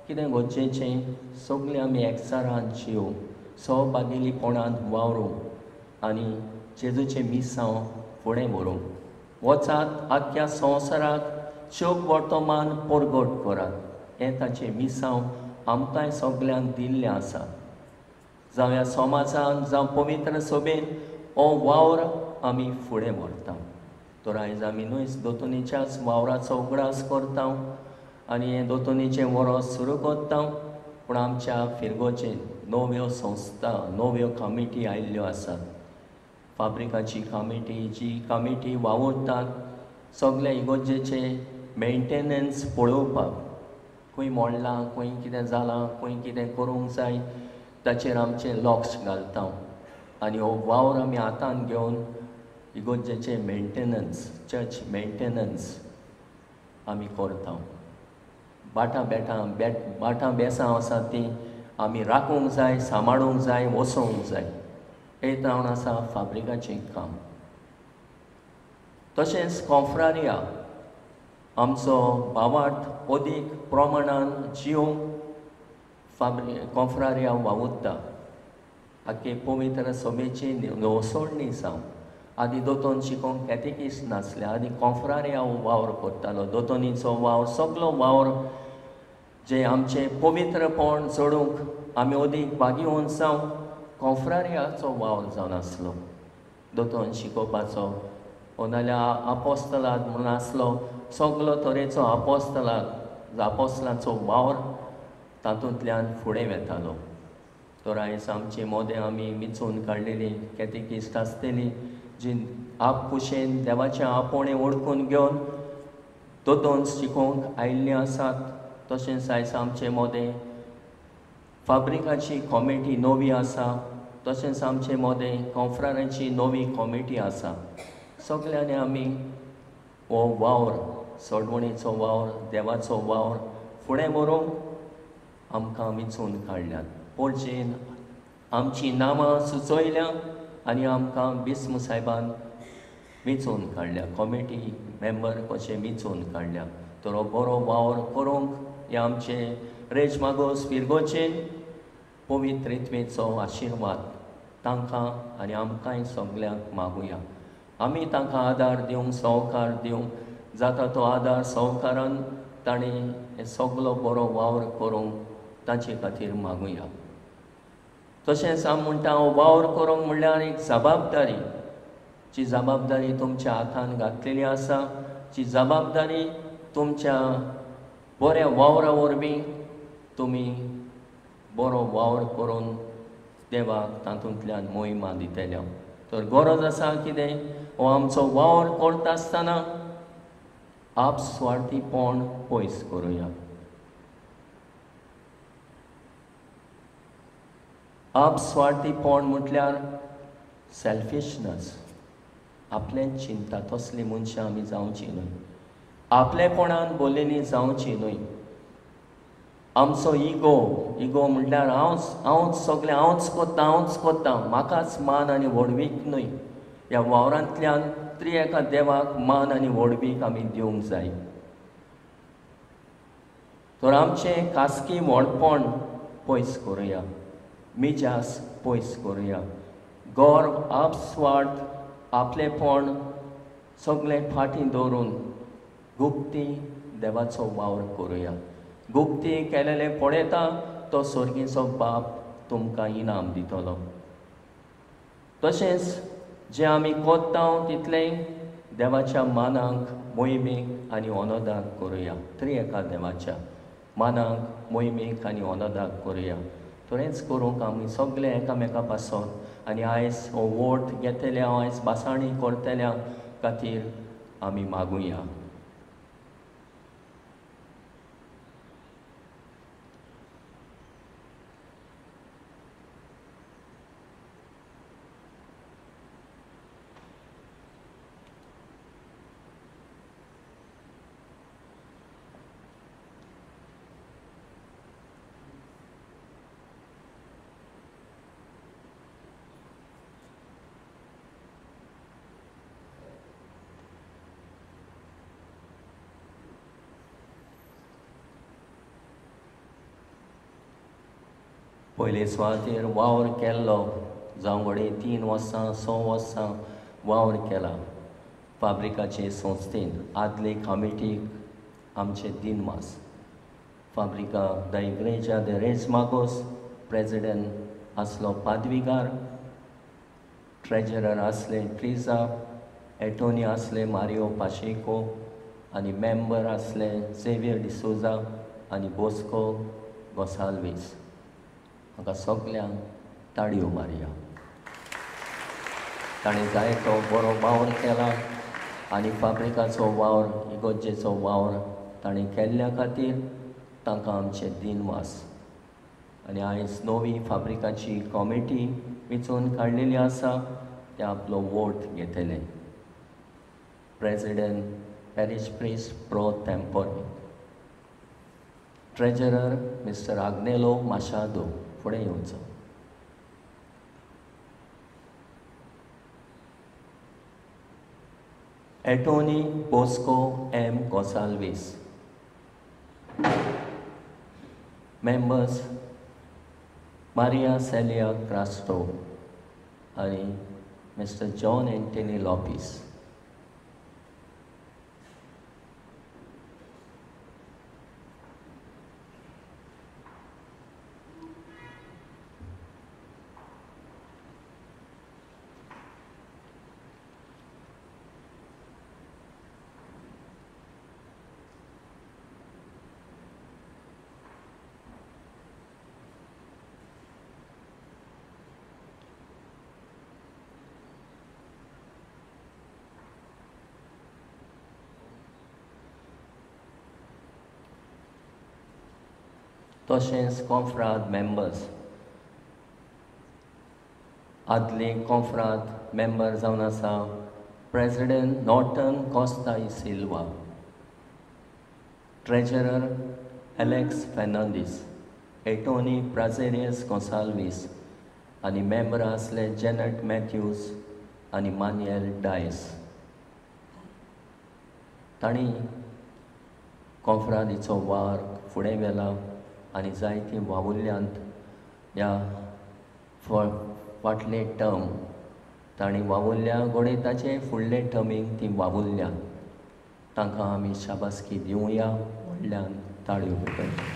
S2: कितें गरजेचें सगळें आमी एकचारान जिवूंक सहभागेलीपणांत वावरूंक आनी जेजूचें मिसांव फुडें व्हरूंक. वचात आख्ख्या संवसाराक शोक वर्तमान परगट करात हें ताचें मिसांव आमकांय सगल्यांक दिल्लें आसा. जावं ह्या समाजान जावं पवित्र सभेन हो वावर आमी फुडें व्हरता. तर आयज आमी न्हय दोतोनीच्याच वावराचो उगडास करता आनी हें दोतोनीचें वरोस सुरू करता. पूण आमच्या फिरगोचेर नव्यो संस्था, नव्यो कमिटी आयिल्ल्यो आसात. फाब्रिकाची कमिटी, जी कमिटी वावुरतात सगळे इगोर्जेचे मेंटेनन्स पळोवपाक, खंय मोडलां, खंय कितें जालां, खंय कितें करूंक जाय ताचेर आमचें लक्ष घालता. आनी हो वावर आमी हातान घेवन इगोर्जेचें मेंटेनन्स, चर्च मेंटेनन्स आमी करता. बाटां बेटां बाटां बेसां आसा तीं आमी राखूंक जाय, सांबाळूंक जाय, वसोवंक जाय. हें जावन आसा फाब्रिकाचें काम. तशेंच कॉफ्रारिया आमचो भावार्थ अदीक प्रमाणान जिवंक कॉफ्रारिया वावुरता. आख्खे पवित्र सभेची नवसोडणी जावं. आदी दोतोन शिकोवंक कॅटेकीस नासले, आदी कॉफ्रारिया वावर करतालो. दोतोनीचो वावर, सगलो वावर जे आमचें पवित्रपण चडूंक आमी अदीक भागीवन जावंक कॉफ्रारियाचो वावर जावन आसलो. दोतोन शिकोवपाचो ओ नाल्यार आपोस्तलाद म्हणून आसलो, सगलो तरेचो आपोस्तलाद, आपोस्तलाचो वावर तातूंतल्यान फुडें वेतालो. तर आयज आमचे मोदें आमी विंचून काडलेली कॅटेकिस्ट आसतली जी आपखुशेन देवाचें आपोवणें वळखून घेवन दोतोन शिकोवंक आयिल्लीं आसात. तशेंच आयज आमचे मोदें फाब्रिकाची कॉमिटी नवी आसा, तशेंच आमचे मोदें कॉफ्रारांची नवी कॉमिटी आसा. सगल्यांनी आमी हो वावर, सोडवणीचो वावर, देवाचो वावर फुडें व्हरूंक आमकां विंचून काडल्यात. पोरचेन आमचीं नांवां सुचयल्या आनी आमकां बिस्म सायबान विंचून काडल्या, कॉमिटी मेंबर कशें विंचून काडल्या. तर हो बरो वावर करूंक हे आमचे रेज मागोस फिरगोचेन पवित्र रित्वेचो आशिर्वाद तांकां आनी आमकांय सगल्यांक मागुया. आमी तांकां आदार दिवंक, सहकार दिवंक जाता तो आदार सहकारान ताणें हे सगलो बरो वावर करूंक तांचे खातीर मागुया. तशेंच हांव म्हणटा, हांव वावर करूंक म्हणल्यार एक जबाबदारी, जी जबाबदारी तुमच्या हातान घातलेली आसा, जी जबाबदारी तुमच्या बऱ्या वावरा वरवीं तुमी बरो वावर करून देवाक तातूंतल्यान मोहिमा दितले. तर गरज आसा कितें, हो आमचो वावर करता आसतना आपस्वार्थीपण पयस करुया. आपस्वार्थीपण म्हटल्यार सेल्फिशनस, आपलें चिंता. तसली मनशां आमी जावची न्हय, आपलेपणान बोल्लेली जावची न्हय. आमचो इगो, इगो म्हटल्यार हांवच सगळें हांवच करता, हांवच करता, म्हाकाच मान आनी व्हडवीक न्हय. ह्या वावरांतल्यान त्री एका देवाक मान आनी व्हडवीक आमी दिवंक जाय. तर आमचें खासगी व्हडपण पयस करुया, मिजास पयस करुया, गर्व, आपस्वार्थ, आपलेपण सगळें फाटीं दवरून गुप्ती देवाचो वावर करुया. गुप्ती केलेलें पळयता तो स्वर्गीचो बाप तुमकां इनाम दितलो. तशेंच जें आमी करता तितलें देवाच्या मानाक, मोहिमेक आनी अनोदाक करुया. तरी एका देवाच्या मानाक, मोहिमेक आनी अनोदाक करुया. थोडेंच करूंक आमी सगळे एकामेका पासत आनी आयज हो वोट घेतल्या, आयज भासाणी करतल्या खातीर आमी मागुया. पयले सुवातेर वावर केल्लो, जावं घडये 3 वर्सां 6 वर्सां वावर केला फाब्रिकाचे संस्थेन. आदले कमिटीक आमचे दिनवास. फाब्रिका the Igreja de Reis Magos president आसलो पादविगार, ट्रेजरर आसले ट्रिजा, एटोनी आसले मारियो पाशेको आनी मेंबर आसले झेवियर डिसोजा आनी बोस्को गोसाल्वीस. हांकां सगल्यांक ताळयो मारया. ताणें जायतो बरो वावर केला आनी फाब्रिकाचो वावर, इगोर्जेचो वावर ताणें केल्ल्या खातीर तांकां आमचे दिनवास. आनी आयज नवी फाब्रिकाची कॉमिटी वेंचून काडलेली आसा, ते आपलो वोट घेतले. President parish priest pro tempore, treasurer mister Agnelo Machado फुडें येवचो. Attorney Bosco M Gonsalves. Members Maria Celia Crasto आनी मिस्टर जॉन एंटनी लोपीस. तशेंच कोंफ्राद मेंबर्स, आदले कोंफ्राद मेंबर जावन आसा president Norton Costa Silva, treasurer Alex Fernandes, attorney Prazeres Gonsalves आनी मेंबर आसले जेनट मॅथ्यूज आनी मान्युएल डायस. तांणी कोंफ्रादीचो वावर फुडें व्हेला आनी जायतीं वावुरल्यांत. ह्या फाटले टर्म तांणी वावुरल्या, घडये ताचे फुडले टर्मीक ती वावुरल्यांत. तांकां आमी शाबासकी दिवया, व्हडल्यान ताळयो करया.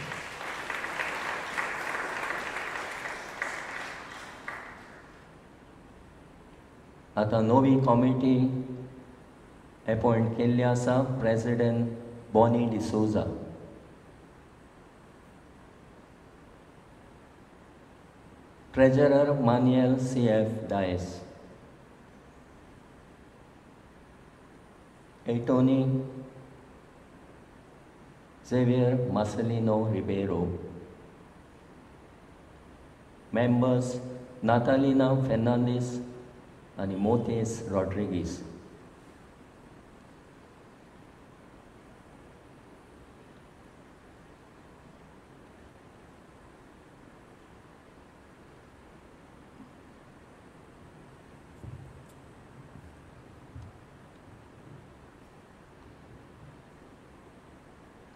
S2: आतां नवी कॉमिटी एपॉयंट केल्ली आसा. President Bonnie D'Souza, treasurer Manuel C F Dias, attorney Xavier Marcelino Ribeiro, members Natalina Fernandes आनी मोतेस रॉड्रिगीस.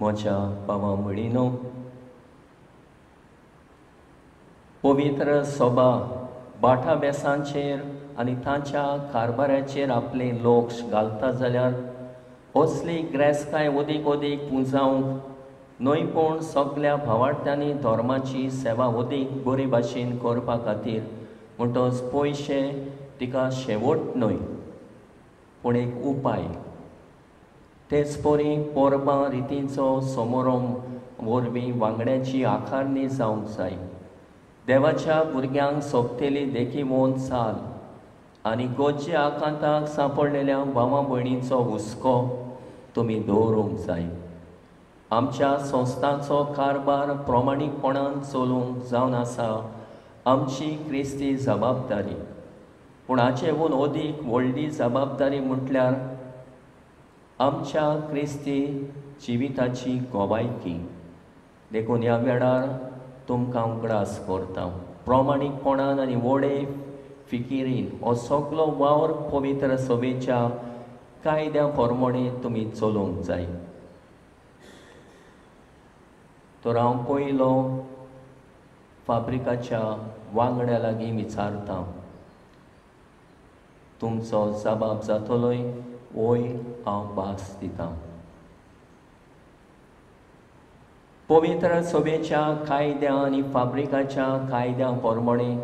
S2: म्हज्या भावा भयणीनो, पवित्र सभा भाटा बेसांचेर आनी तांच्या कारभाराचेर आपले लक्ष घालता जाल्यार असली ग्रेसकाय अदीक अदीक पुंजावंक न्हय, पूण सगल्या भावार्थ्यांनी धर्माची सेवा अदीक बरे भाशेन करपा खातीर म्हणटच पयशे तिका शेवट न्हय पूण एक उपाय. तेच परी परबां रितींचो समारंभ वरवीं वांगड्याची आकारणी जावंक जाय. देवाच्या भुरग्यांक सोंपतली देखीवोन चाल आनी गोज्जे आकांताक सांपडलेल्या भावा भयणीचो हुस्को तुमी दवरूंक जाय. आमच्या संस्थांचो कारभार प्रमाणीकपणान चलोवंक जावन आसा आमची क्रिस्ती जबाबदारी, पूण हाचेहून अदीक व्हडली जबाबदारी म्हटल्यार आमच्या क्रिस्ती जिविताची गोवायकी. देखून ह्या वेळार तुमकां उगडास करता, प्रमाणीकपणान आनी व्हडे फिकिरीन हो सगलो वावर पवित्र सभेच्या कायद्या प्रमाणे तुमी चलोवंक जाय. तर हांव पयलो फाब्रिकाच्या वांगड्या लागीं विचारता, तुमचो जबाब जातलोय वय हांव भास दितां. पवित्र सभेच्या कायद्या आनी फाब्रिकाच्या कायद्या प्रमाणे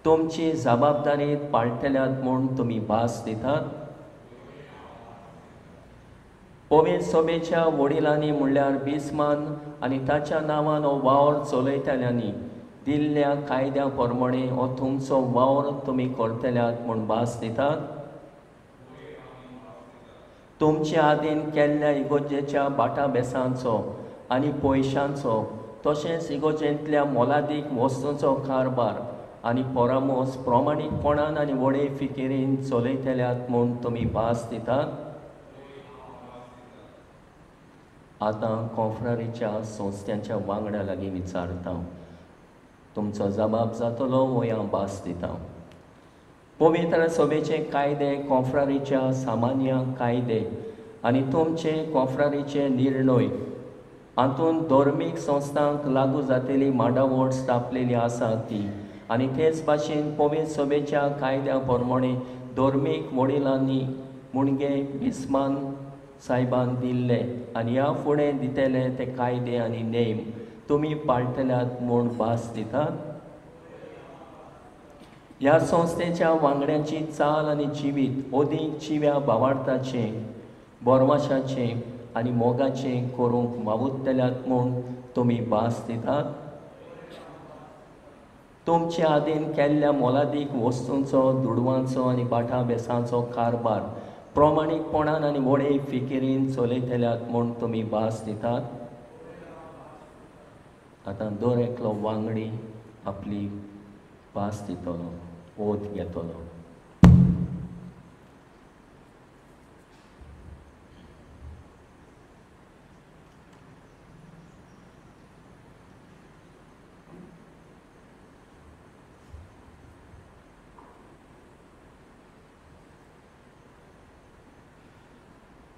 S2: तुमची जबाबदारी पाळटल्यात म्हूण तुमी भास दितात. पवित्र सभेच्या वडिलांनी म्हणल्यार बिस्मान आनी ताच्या नांवान हो वावर चलयतल्यांनी दिल्ल्या कायद्या प्रमाणे हो तुमचो वावर तुमी करतल्यात म्हूण भास दितात. तुमचे आदीन केल्ल्या इगोर्जेच्या बाटाबेसांचो आनी पयशांचो तशेंच इगोर्जेंतल्या मोलादीक वस्तूंचो कारभार आनी परामोस प्रमाणीकपणान आनी व्हडे फिकिरीन चलयतल्यात म्हूण तुमी भास दितात. आतां कॉफ्रारीच्या संस्थ्यांच्या वांगड्या लागीं विचारता, तुमचो जबाब जातलो वो हांव भास दिता. पवित्र सभेचे कायदे, कॉफ्रारीच्या सामान्य कायदे आनी तुमचे कॉफ्रारीचे निर्णय हातूंत धर्मीक संस्थांक लागू जातेली मांडावळ स्थापलेली आसा ती आनी तेच भाशेन पवित्र सभेच्या कायद्या प्रमाणे धर्मीक वडिलांनी मुणगे बिस्मान सायबान दिल्ले आनी ह्या फुडें दितले ते कायदे आनी नेम तुमी पाळटल्यात म्हूण भास दितात. ह्या संस्थेच्या वांगड्यांची चाल आनी जिवीत अदीक जिव्या भावार्थाचें, बोरवाशाचें आनी मोगाचें करूंक वावुरतल्यात म्हूण तुमी भास दितात. तुमचे आदीन केल्ल्या मोलादीक वस्तूंचो, दुडवांचो आनी बाटाबेसांचो कारभार प्रमाणीकपणान आनी व्हडे फिकिरीन चलयतल्यात म्हूण तुमी भास दितात. आतां दर एकलो वांगडी आपली भास दितलो, ओत घेतलो.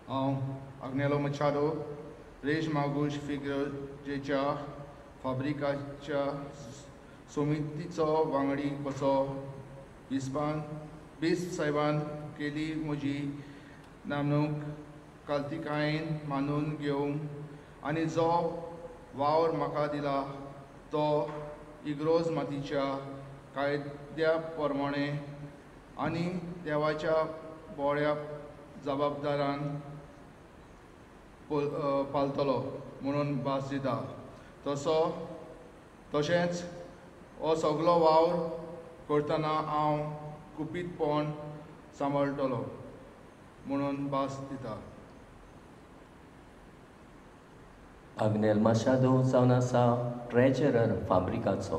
S9: हांव आग्नेलो मचाडो, रेज मागूश फिगर्जेच्या फाब्रिकाच्या समितीचो वांगडी कसो बिस्प साहेबान केली म्हजी नामणूक कालतिकायेन मानून घेवंक आनी जो वावर म्हाका दिला तो इग्रोज मातीच्या कायद्या प्रमाणे आनी देवाच्या बोळ्या जबाबदारान पालतलो म्हणून भास दिता. तशेंच हो सगलो वावर करतना हांव गुपीतपण सांबाळटलो म्हणून भास दिता.
S2: आग्नेल माशादो जावन आसा ट्रेजरर फाब्रिकाचो,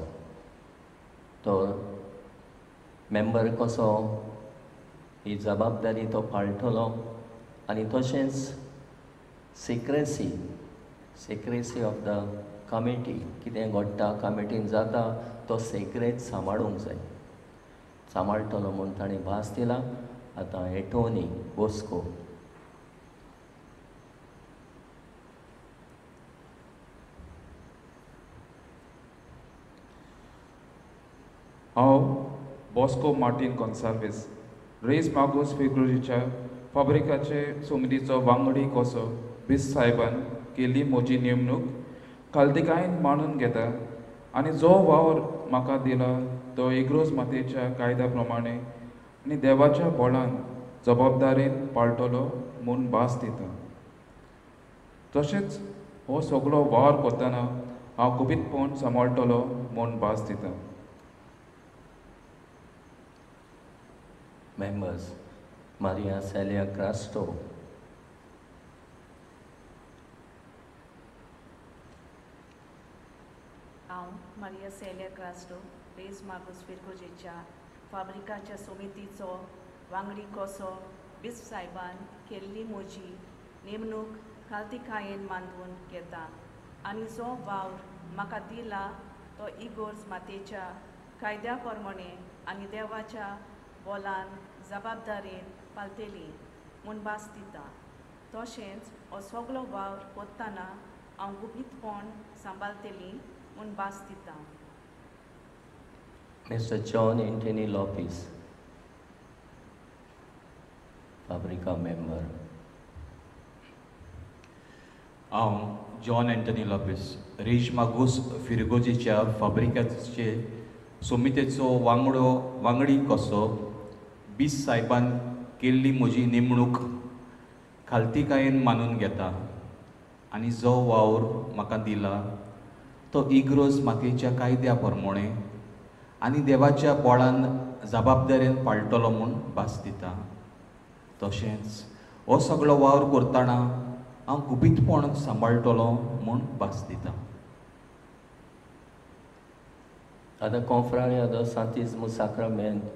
S2: तो मेंबर कसो ही जबाबदारी तो पाळटलो आनी तशेंच सिक्रेसी ऑफ the committee, कितें घडटा कमिटीन जाता तो सिक्रेट सांबाळूंक जाय, सांबाळटलो म्हूण ताणें भास दिला. आतां एटोनी बोस्को.
S10: हांव Bosco Martin Gonsalves, rays Magos फिगुरीच्या फाब्रिकाचे समितीचो वांगडी कसो बिस्प साहेबान केल्ली म्हजी नेमणूक खालतिकायेन मानून घेता आनी जो वावर म्हाका दिला तो इग्रोज मातयेच्या कायद्या प्रमाणे आनी देवाच्या बळान जबाबदारेन पाळटलो म्हूण भास दिता. तशेंच हो सगलो वावर करतना हांव गुपीतपण सांबाळटलो म्हूण भास दिता.
S2: Members, Maria Celia Crasto.
S11: हांव मारिया सेलिया क्रास्टो, रेज मागूस फिरगोजेच्या फाब्रिकाच्या समितीचो वांगडी कसो बिस्प साहेबान केल्ली म्हजी नेमणूक खालतिकायेन मानून घेता आनी जो वावर म्हाका दिला तो इगोर्ज मातेच्या कायद्या प्रमाणे आनी देवाच्या बोलान जबाबदारेन पालतली म्हूण भास दिता. तशेंच हो सगलो वावर करतना हांव गुपीतपण सांबाळटली म्हूण भास दिता.
S2: Mister John Anthony Lopes, Fabrica member.
S8: हांव John Anthony Lopez, rays Magos फिरगोजेच्या फाब्रिकाचे समितेचो वांगडी कसो बिस्प साहेबान केल्ली म्हजी नेमणूक खालतीकायेन मानून घेता आनी जो वावर म्हाका दिला तो इग्रोज मातयेच्या कायद्या प्रमाणे आनी देवाच्या बोळान जबाबदारेन पाळटलो म्हूण भास दिता. तशेंच हो सगळो वावर करतना हांव गुपीतपण सांबाळटलो म्हूण भास दिता.
S2: आतां Confraria do Santismo Sacramento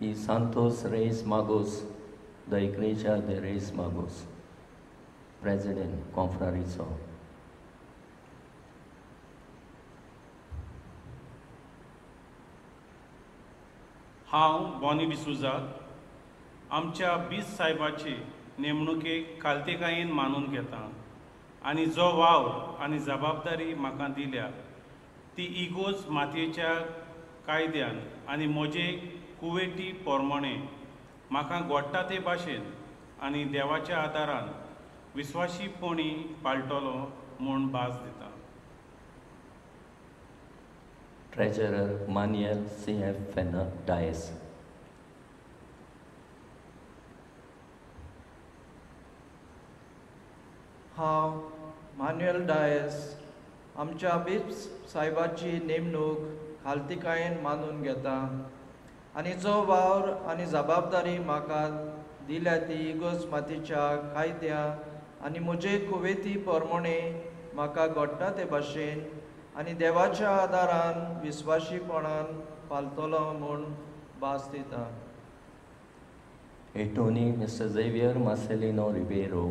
S2: e Santos Reis Magos da Igreja de Reis Magos, President Confrariचो.
S12: हांव बॉनी डिसुजा आमच्या बीस साहेबाची नेमणुकेक खालतीकायेन मानून घेता आनी जो वावर आनी जबाबदारी म्हाका दिल्या ती इगोज मातयेच्या कायद्यान आनी म्हजे कुवेटी प्रमाणे म्हाका घोडटा ते भाशेन आनी देवाच्या आदारान विस्वाशीपणी पाळटलो म्हूण भास दिता.
S2: Treasurer Manuel C F Fernandes.
S13: हांव मान्युएल डायस आमच्या बिप्स साहेबाची नेमणूक खालतीकायेन मानून घेता आनी जो वावर आनी जबाबदारी म्हाका दिल्या ती इगोज मातीच्या कायद्या आनी म्हजे कुवेती प्रमाणे म्हाका घडटा ते भाशेन आनी देवाच्या आदारान विस्वाशीपणान पालतलो म्हूण भास दिता.
S2: Attorney mister Xavier Marcelino Ribeiro.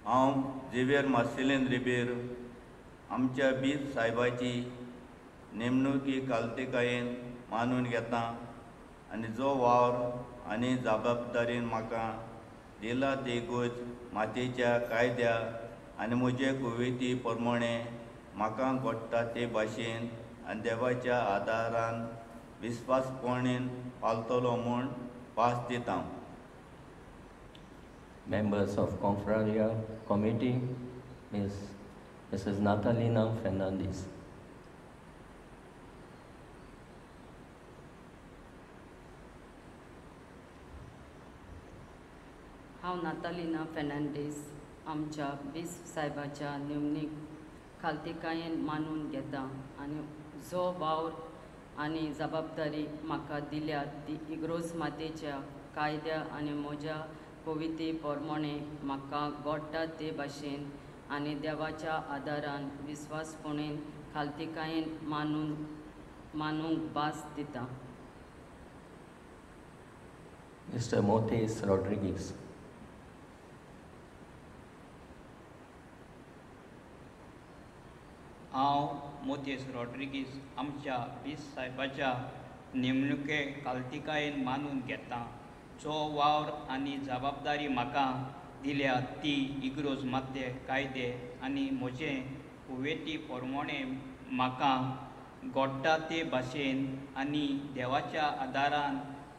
S14: हांव झेवियर मार्सेलीन रिबेरो आमच्या बीज साहेबाची नेमणुकी खालतीकायेन मानून घेता आनी जो वावर आनी जबाबदारीन म्हाका दिला ती इगोज मातयेच्या कायद्या आनी म्हजे कुवेती प्रमाणे म्हाका घडटा ते भाशेन आनी देवाच्या आदारान विस्वासपणेन पालतलो म्हूण भास दिता.
S2: Members of Confraria Committee, Mrs. Natalina Fernandez.
S15: हांव नातालिना फेर्नांडीस आमच्या बीस साहेबाच्या नेमणीक खालतीकायेन मानून घेता आनी जो वावर आनी जबाबदारी म्हाका दिल्या ती इग्रोज मातेच्या कायद्या आनी म्हज्या कविते प्रमाणे म्हाका घडटा ते भाशेन आनी देवाच्या आदारान विस्वासपणेन खालतीकायेन मानूंक भास दिता.
S2: मिस्टर मोतेस रॉड्रिगीस.
S16: हांव मोतेस रॉड्रिगीस आमच्या बीस साहेबाच्या नेमणुके खालतीकायेन मानून घेता. जो वावर आनी जबाबदारी म्हाका दिल्या ती इग्रोज मात्य कायदे आनी म्हजे कुवेती प्रमाणे म्हाका घडटा ते भाशेन आनी देवाच्या आदारान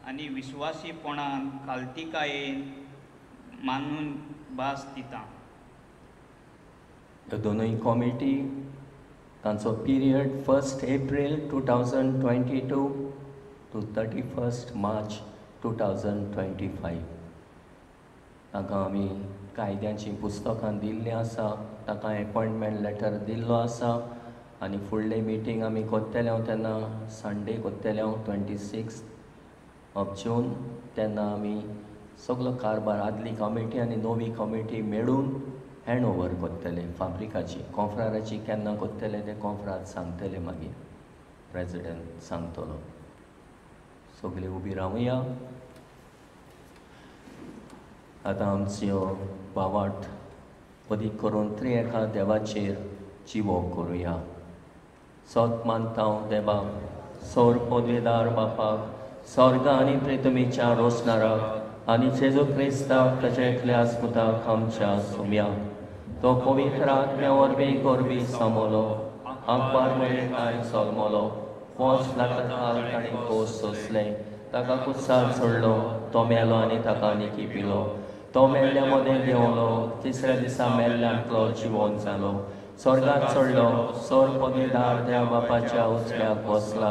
S16: आनी विस्वासीपणान खालतीकायेन मानून भास दिता.
S2: ह्यो दोनूय कॉमिटी तांचो period 1 April 2022 to 31 March 2025. तांकां आमी कायद्याचीं पुस्तकां दिल्लीं आसा, तांकां एपॉयंटमेंट लेटर दिल्लो आसा आनी फुडले मिटींग आमी करतले तेन्ना संडे करतले 26 जून. तेन्ना आमी सगलो कारभार आदली कॉमिटी आनी नवी कॉमिटी मेळून हँड ओवर करतले फाब्रिकाची. कॉन्फ्राराची केन्ना करतले तें कॉन्फ्रार सांगतले, मागीर प्रेजिडेंट सांगतलो. सगळीं उबी रावया. आतां आमच्यो भावार्थ अदीक करून त्रिएका देवाचेर जिवो करुया. सत मानता देवाक, सौर पदवेदार बापाक, स्वर्ग आनी प्रितमीच्या रोसणाराक आनी जेजू क्रिस्ताक ताच्या एकल्या पुताक आमच्या सोम्याक, तो पवित्र आत्म्या वरवीं गोरवी समलो, आंकवार मरे सोलमलो, 5 लाखां ताणें खोस सोंसलें, ताका कुसार सोडलो, तो मेलो आनी ताका निकी पिलो, तो मेल्ल्या मदें देंवलो, तिसऱ्या दिसा मेल्ल्यांतलो जिवोन जालो, स्वर्गात चडलो, सोर पदवीदार त्या बापाच्या उजव्याक बसला,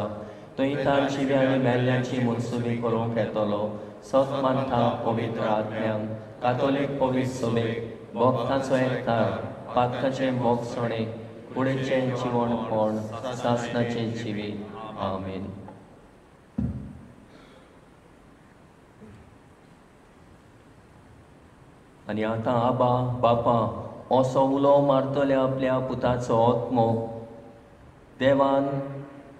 S2: थंय तान जिव्या आनी मेल्ल्यांची मनसुबी करूंक येतलो. सत मानता पवित्र आत्म्यांक, कातोलीक पवित्र सभेक, भक्ताचो एकठार, पातकाचें भोगसणें, कुडीचें जिवणपण, सासणाचें जिवीत. आमेन. आनी आतां आबा बापा असो उलो मारतल्या आपल्या पुताचो आत्मो देवान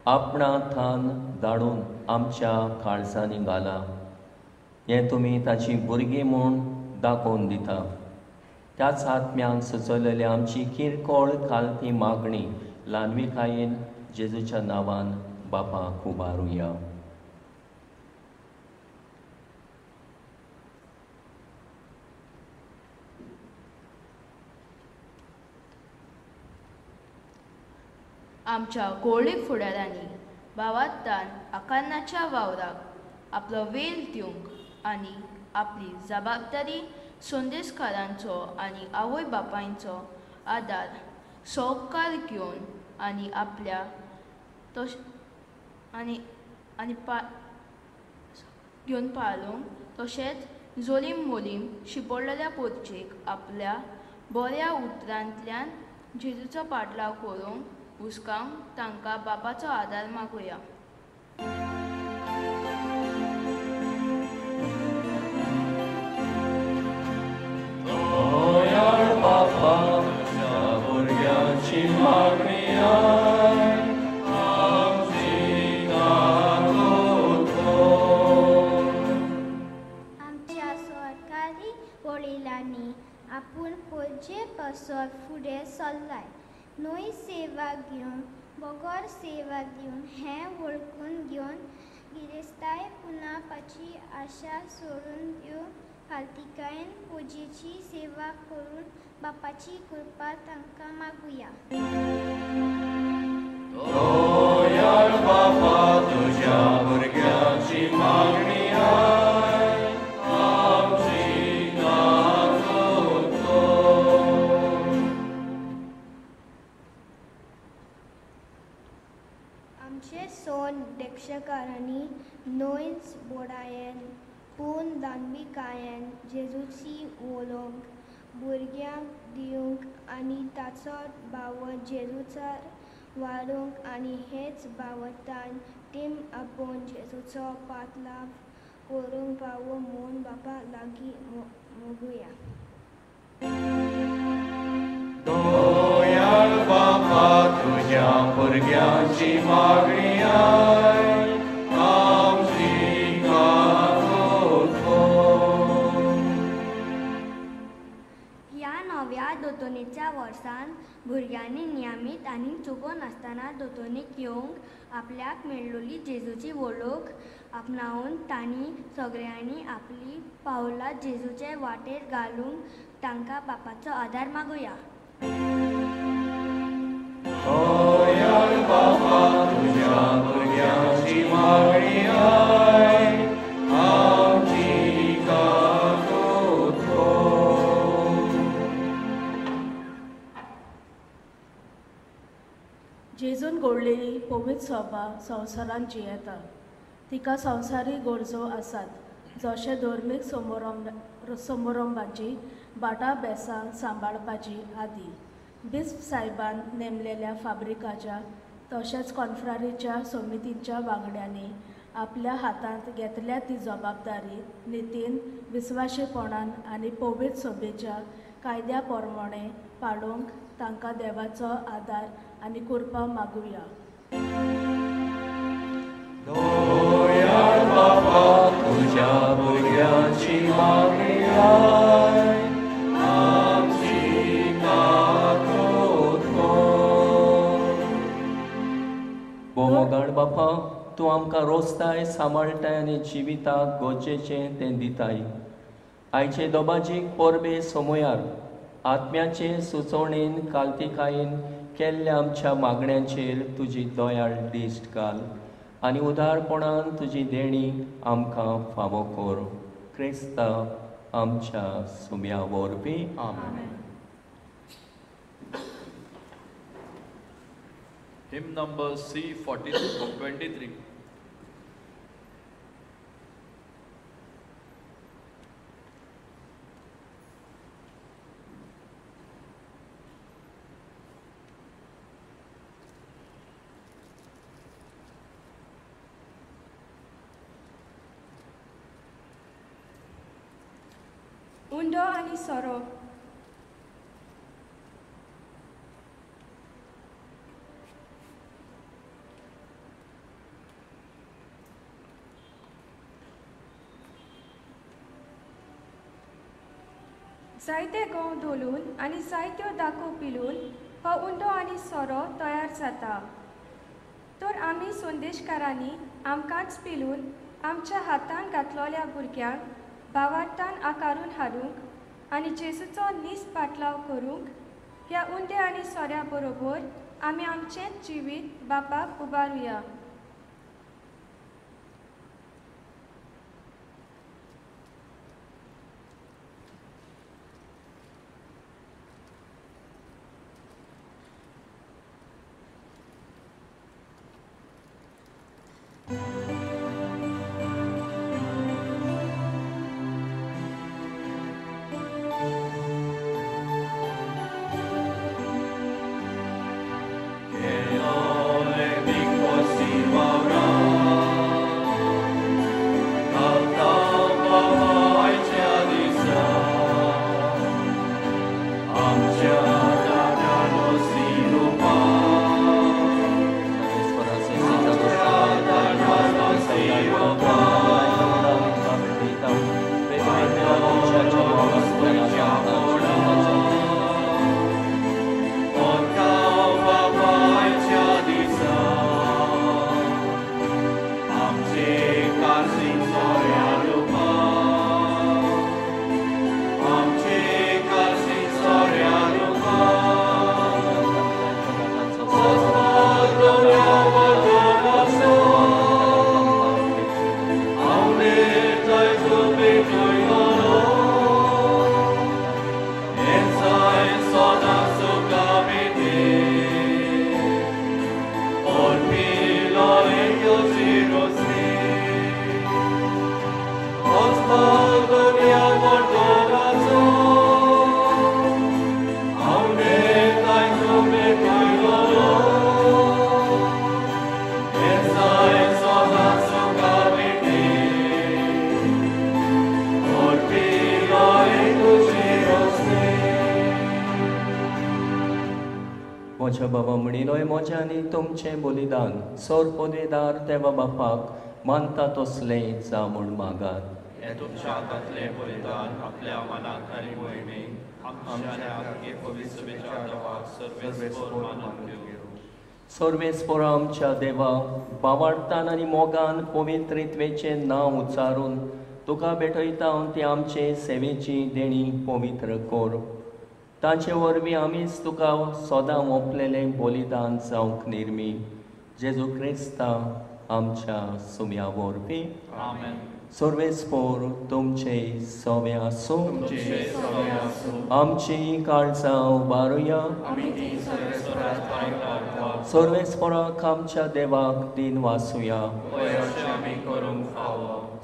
S2: आपणा थान धाडून आमच्या काळजांनी घाला, हें तुमी ताची भुरगीं म्हूण दाखोवन दिता. त्याच आत्म्यान सुचयलेली आमची किरकोळ खालती मागणी ल्हानविकायेन जेजूच्या नांवान बापाक उबारुया.
S6: आमच्या गोळी फुडारांनी भावार्थान आकान्नाच्या वावराक आपलो वेल दिवंक आनी आपली जबाबदारी संदेशकारांचो आनी आवय बापायंचो आदार सोकार घेवन आनी आपल्या तश आनी आनी पा घेवन पाळूंक, तशेंच जोलीम मोलीम शिंपडलेल्या पोरचेक आपल्या बऱ्या उतरांतल्यान जेजूचो पाटलाव करूंक हुस्कावंक तांकां बापाचो आदार मागुया.
S2: बापा तुज्या भुरग्यांची मागणी आयक, आमची काकूत कर.
S17: आमच्या सरकारी वडिलांनी आपूण पोरचे पासत फुडें सरलाय, न्हय सेवा घेवन बगर सेवा दिवन हें वळखून घेवन गिरेस्ताय पुनापाची आशा सोडून दिवन फालतिकायेन पुजेची सेवा करून बापाची कृपा तांकां मागुया.
S2: दयाळ बापा तुज्या भुरग्यांची मागणी आयक, आमची काकूत कर.
S17: आमचे सोन देक्षकारांनी न्हयच बोडायेन पूण दानविकायेन जेजूची वोलोंक भुरग्यांक दिवंक आनी ताचो भाव जेजूचार वाडोवंक आनी हेच भावतान तीम आपोवन जेजूचो पातलाव करूंक पावो म्हूण बापा लागीं मोगुया.
S2: दयाळ बापा तुज्या भुरग्यांची मागणी आयक, आमची काकूत कर.
S17: ह्या नव्या दोतोनीच्या वर्सान भुरग्यांनी नियमीत आनी चुकोनासतना दोतोनीक येवंक आपल्याक मेळ्ळोली जेजूची वळख आपणावन तांणी सगळ्यांनी आपली पावलां जेजूचे वाटेर घालूंक तांकां बापाचो आदार मागुया.
S2: दयाळ बापा तुज्या भुरग्यांची मागणी आयक, आमची काकूत कर.
S18: जेजून घडलेली पवित्र सभा संवसारांत जियेता. तिका संवसारीक गरजो आसात, जशें धर्मीक समारंभाची, बाटा बेसां सांबाळपाची आदी. बिस्प सायबान नेमलेल्या फाब्रिकाच्या तशेंच कॉन्फ्रारीच्या समितीच्या वांगड्यांनी आपल्या हातांत घेतल्या ती जबाबदारी नितीन, विस्वाशीपणान आनी पवित्र सभेच्या कायद्या प्रमाणें पाळूंक तांकां देवाचो आदार आनी कृपा मागुया.
S2: दयाळ बापा तुज्या भुरग्यांची मागणी आयक, आमची काकूत कर. भोवमोगाळ बापा, तूं आमकां रोसताय, सांबाळटाय आनी जिविताक गरजेचें तें दिताय. आयचे दोबाजीक परबे समयार आत्म्याचे सुचोवणेन कालतिकायेन केल्ल्या आमच्या मागण्यांचेर तुजी दयाळ दिश्ट घाल आनी उदारपणान तुजी देणी आमकां फावो कर. क्रिस्ता आमच्या सुम्या वरवीं. आमेन.
S1: Hymn number C43.
S19: उंडो आनी सोरो. जायते गंव धोलून आनी जायत्यो दाको पिलून हो उंडो आनी सोरो तयार जाता. तर आमी संदेशकारांनी आमकांच पिलून आमच्या हातान घातलोल्या भुरग्यांक भावार्थान आकारून हाडूंक आनी जेजूचो नीस पाटलाव करूंक ह्या उंडे आनी सोऱ्या बरोबर आमी आमचेंच जिवीत बापाक उबारुया.
S2: म्हज्या बाबा म्हणिलोय म्हजें आनी तुमचें बलिदान सोर पदवेदार देवा बापाक मानता तसलें जा म्हूण मागात.
S1: हें तुमच्या हातांतलें बलिदान आपल्या मनाक आनी मोहिमेक आमच्या आनी पवित्र सभेच्या देवाक सर्वेस्पर मानून घेवं.
S2: सर्वेस्पर आमच्या देवा बावार्थान आनी मोगान पवित्रित्वेचें नांव उच्चारून तुका भेटयता ती आमचे सेवेची देणी पवित्र कर. ताचे वरवीं आमीच तुका सदां ओंपलेलें बलिदान जावंक निर्मी जेजू क्रिस्ता आमच्या सुम्या वरवीं.
S1: आमेन.
S2: सर्वेस्पर तुमचे सवे आसूं. आमची काळजां उबारुया. सर्वेस्पराक आमच्या देवाक दिन वासुया.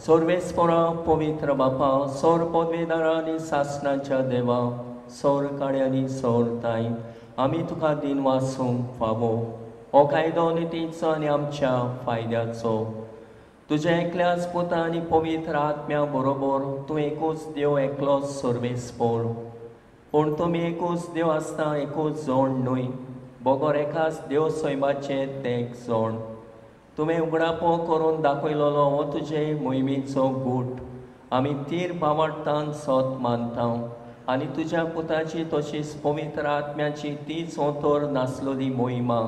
S2: सर्वेस्परा पवित्र बापा सोर पदवेदारा आनी सासणाच्या देवा सोर काड्यांनी सोर ताय आमी तुका दिन वासूंक फावो हो कायदो नितीचो आनी आमच्या फायद्याचो. तुज्या एकल्याच पुता आनी पवित्र आत्म्या बरोबर तूं एकूच देव एकलोच सर्वेस्पर. पूण तुमी एकूच देव आसता एकूच जोण न्हय बगर एकाच देव सैमाचें तें एक जोण. तुवें उगडापो करून दाखयलोलो हो तुजे मोहिमेचो गूट आमी तीर बावाडटान सत मानता आनी तुज्या पुताची तशीच पवित्र आत्म्याची तीच ओतोर नासलोली मोहिमा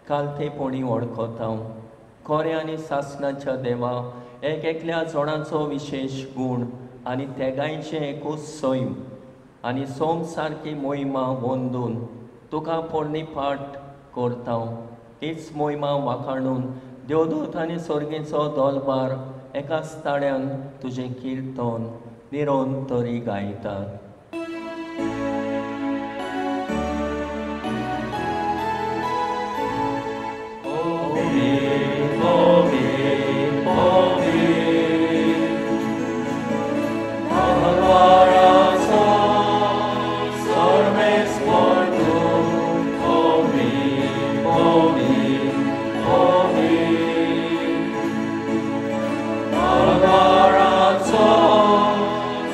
S2: कालथेपणी वळखता. खरें आनी सासणाच्या देवा एक एकल्या जोणाचो विशेश गूण आनी तेगांयचें एकूच सैम आनी सोम सारकी मोहिमा वंदून तुका पोरणी पाट करता. हीच मोहिमा वाखाणून देवदूत आनी सर्गेचो दोलबार एकाच ताळ्यान तुजें किर्तन निरंतरी गायतात. holy, holy. Alvarazo,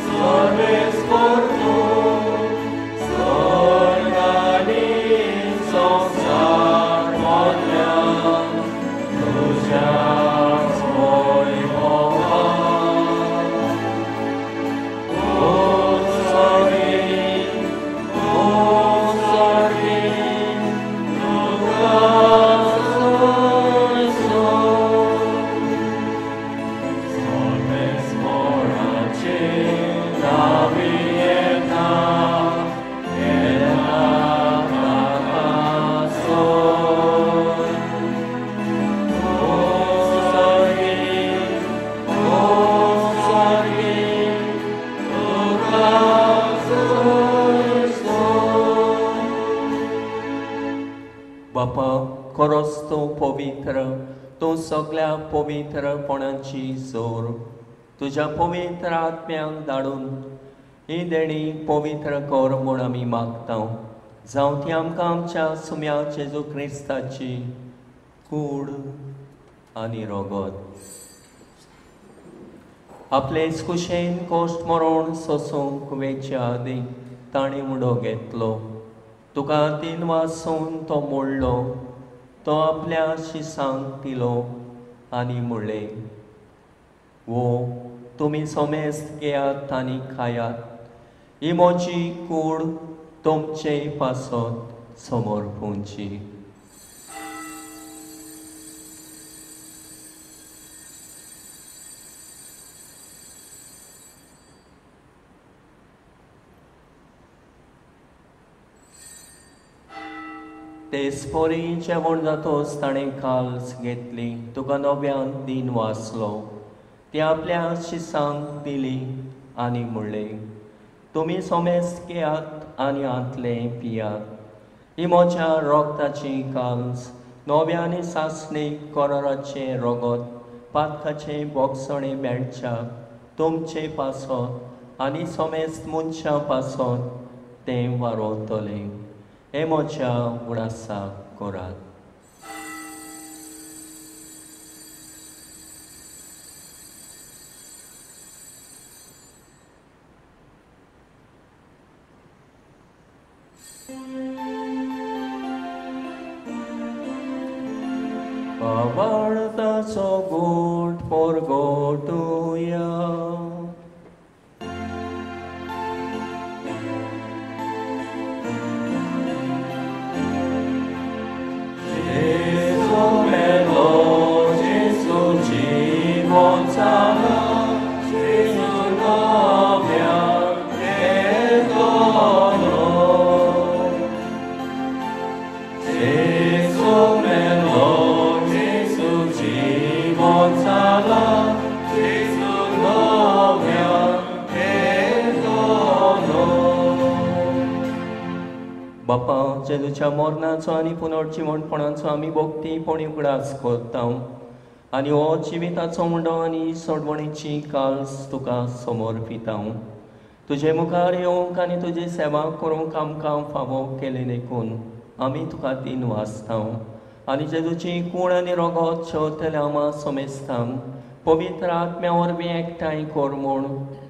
S2: Sorbes Porto, Sorgani, Sonsar, Modya, Tujas, Moy, Moa. बापा खरोच तूं पवित्र, तूं सगळ्या पवित्रपणाची जोर. तुज्या पवित्र आत्म्यांक धाडून ही देणी पवित्र कर म्हूण आमी मागता. जावं ती आमकां आमच्या सुम्या जेजू क्रिस्ताची कूड आनी रगत. आपले कुशेन कोश्ट मरण सोसूंक वेच्या आदीं ताणें उडो घेतलो. तुका तीन वासून तो मोडलो, तो आपल्या शिसांक दिलो आनी म्हणलें, वो तुमी सोमेस्त घेयात आनी खायात, ही म्हजी कूड तुमचे पासत समर्पूंची. तेच परी जेवण जातोच ताणें काल्स घेतली, तुका नव्यान दिन वाचलो, ती आपल्या शिसांक दिली आनी म्हणलें, तुमी सोमेस्त घेयात आनी हांतलें पियात, ही म्हज्या रोगताची काल्स, नव्या आनी सासणीक कराराचें रगत, पातकाचें बोगसणें मेळच्याक तुमचे पासत आनी सोमेस्त मनशां पासत तें वारोवतलें. हे म्हज्या उडासाक करात. पावाळताचो गोट पोरगोटुया. बापा, जेजूच्या मरणाचो आनी पुनर्जिवणपणाचो आमी भक्तीपणी उगडास करता आनी हो जिविताचो मुंडो आनी सोडवणीची काल्स तुका समर्पिता. तुजे मुखार येवंक आनी तुजी सेवा करूंक आमकां फावो केली देखून आमी तुका तीन वाचता आनी जेजूची कूड आनी रगत शेवतल्या आमा समेस्तांक पवित्र आत्म्या वरवीं एकठांय कर म्हूण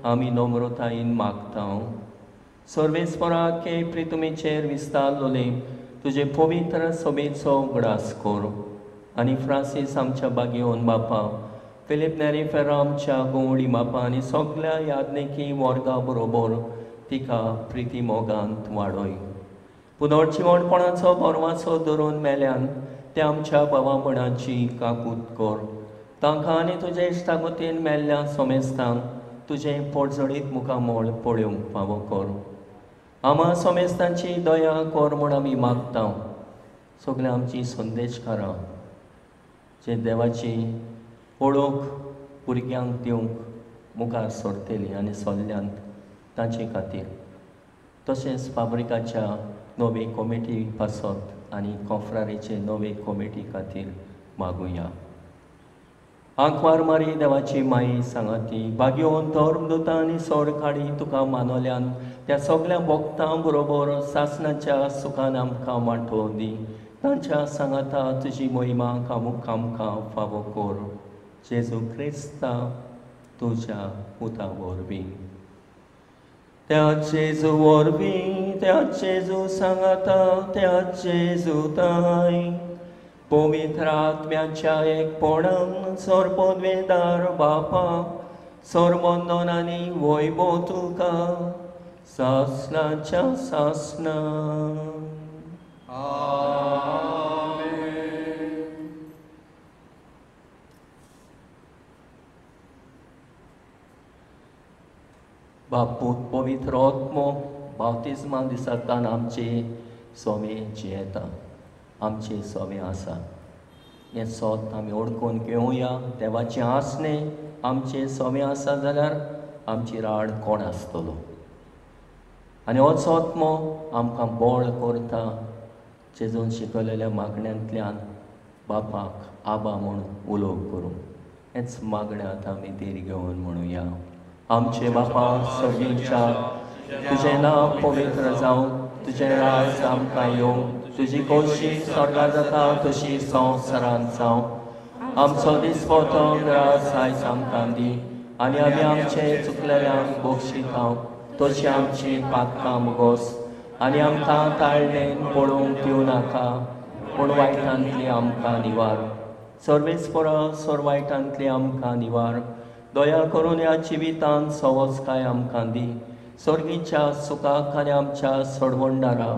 S2: आमी नम्रतायेन मागता. सर्वेस्पराके प्रितुमीचेर विस्तारलोले तुजे पवित्र सभेचो उगडास कर आनी फ्रांसीस आमच्या बागेवन बापा, फिलीप नेरी फेरा आमच्या गोवडी बापा आनी सगल्या यादनेकी वर्गा बरोबर तिका प्रिती मोगांत वाडय. पुनर्जिवणपणाचो बरवाचो धरून मेल्यान त्या आमच्या बाबा मणाची काकूत कर. तांकां आनी तुजे इश्टागतीन मेल्ल्या समेस्तांक तुजें पोटजडीत मुखामळ पळोवंक फावो कर. आमा समेस्तांची दया कर म्हूण आमी मागता. सगळ्या आमची संदेशकारां जे देवाची ओळख भुरग्यांक दिवंक मुखार सरतली आनी सरल्यांत तांचे खातीर, तशेंच फाब्रिकाच्या नवे कॉमिटी पासत आनी कोफरारीचे नवे कॉमिटी खातीर मागुया. आंकवार मारी देवाची माई सांगाती बागयोन धर्मदूतां आनी सोरखाडी तुका मानवल्यान त्या सगळ्या भक्तां बरोबर सासणाच्या सुखान आमकां वांटो दी. तांच्या सांगाता तुजी मोहिमा आमकां फावो कर जेजू क्रिस्ता तुज्या पुता वरवीं. त्या जेजू वरवीं, त्या जेजू सांगाता, त्या जेजू ताय पवित्र आत्म्याच्या एकपणान सर्वपदवेदार बापा सर्वंदन आनी वैभव तुका सासणाच्या सासणा. बापूत पवित्र आत्मो बाप्तिज्मा दिसांतल्यान आमचे स्वामी जियेता, आमचे स्वामी आसा. हें सोत आमी ओळखून घेवया. देवाचें आसणें आमचें स्वामी आसा जाल्यार आमची राड कोण आसतलो? आनी होच आत्मो आमकां बळ करता जेजून शिकयलेल्या मागण्यांतल्यान बापाक आबा म्हूण उलोवप करूं. हेंच मागणें आतां आमी धीर घेवन म्हणुया. आमचे बापा सर्गीच्या, तुजें नांव पवित्र जावं, तुजें राज आमकां येवं, तुजी खोशी स्वर्गार जाता तशी संवसारांत जावं. आमचो दिसपटो ग्रास आयज आमकां दी आनी आमी आमचे चुकलेल्यांक बक्षिता तशी आमची पातकां मुगोस आनी आमकां ताळणेन पळोवंक दिवं नाका, पूण वायटांतली आमकां निवार. सर्वेस्परा सर वायटांतली आमकां निवार. दया करून ह्या जिवितांत सवसकाय आमकां दी. सर्गीच्या सुखाक आनी आमच्या सोडवणदारा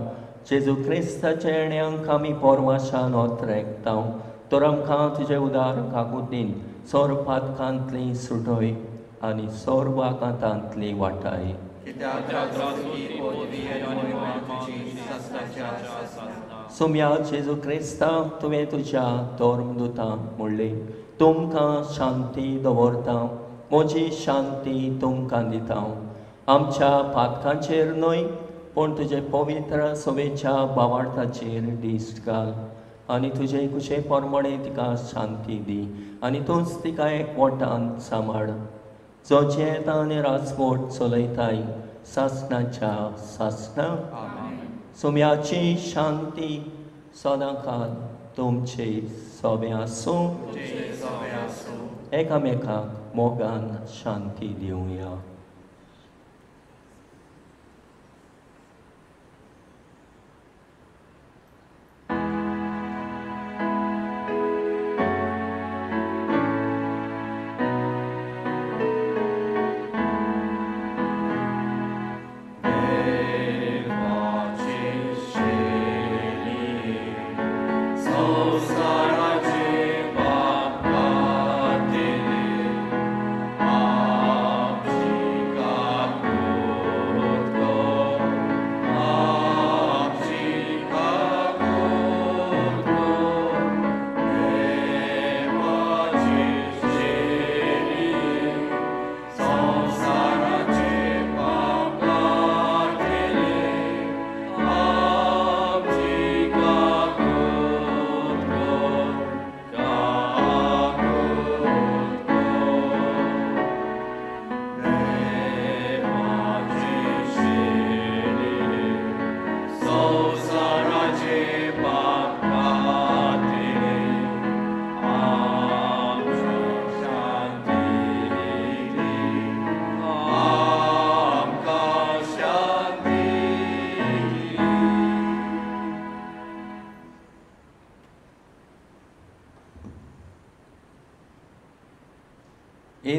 S2: जेजू क्रिस्ताच्या येण्यांक आमी पोरवाशान ओतरेकता. तर आमकां तुजे उदार काकुतीन सोर पातकांतली सुटय आनी सोर वाकांतांतली वाटाय. सोम्या जेजू क्रिस्ता, तुवें तुज्या धर्मदुतांक म्हणलें, तुमकां शांती दवरता, म्हजी शांती तुमकां दिता. आमच्या पातकांचेर न्हय पूण तुजे पवित्र सभेच्या बावार्थाचेर दिश्ट घाल आनी तुजे कुशे प्रमाणे तिका शांती दी आनी तूंच तिका एकवटान सांबाळ. जो जियेता आनी राजवट चलयताय सासणाच्या सासणा. सोम्याची शांती सदांकाल तुमचे सोबे आसूं. एकामेकाक मोगान शांती दिवया.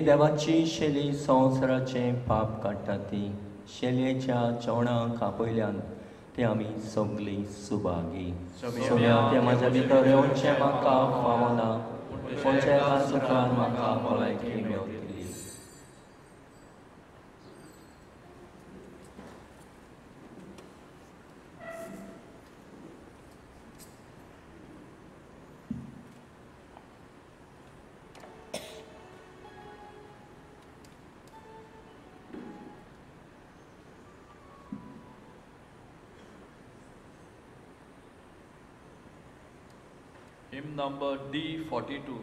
S2: देवाची शेली संवसाराचें पाप काडटा ती शेलयेच्या जेवणाक आपयल्यान ते आमी सगळीं सुभागी. सोम्या तें म्हाज्या भितर येवचें म्हाका फावना, पूण एका सुखान म्हाका भलायकी मेवतली.
S1: Hymn number D42.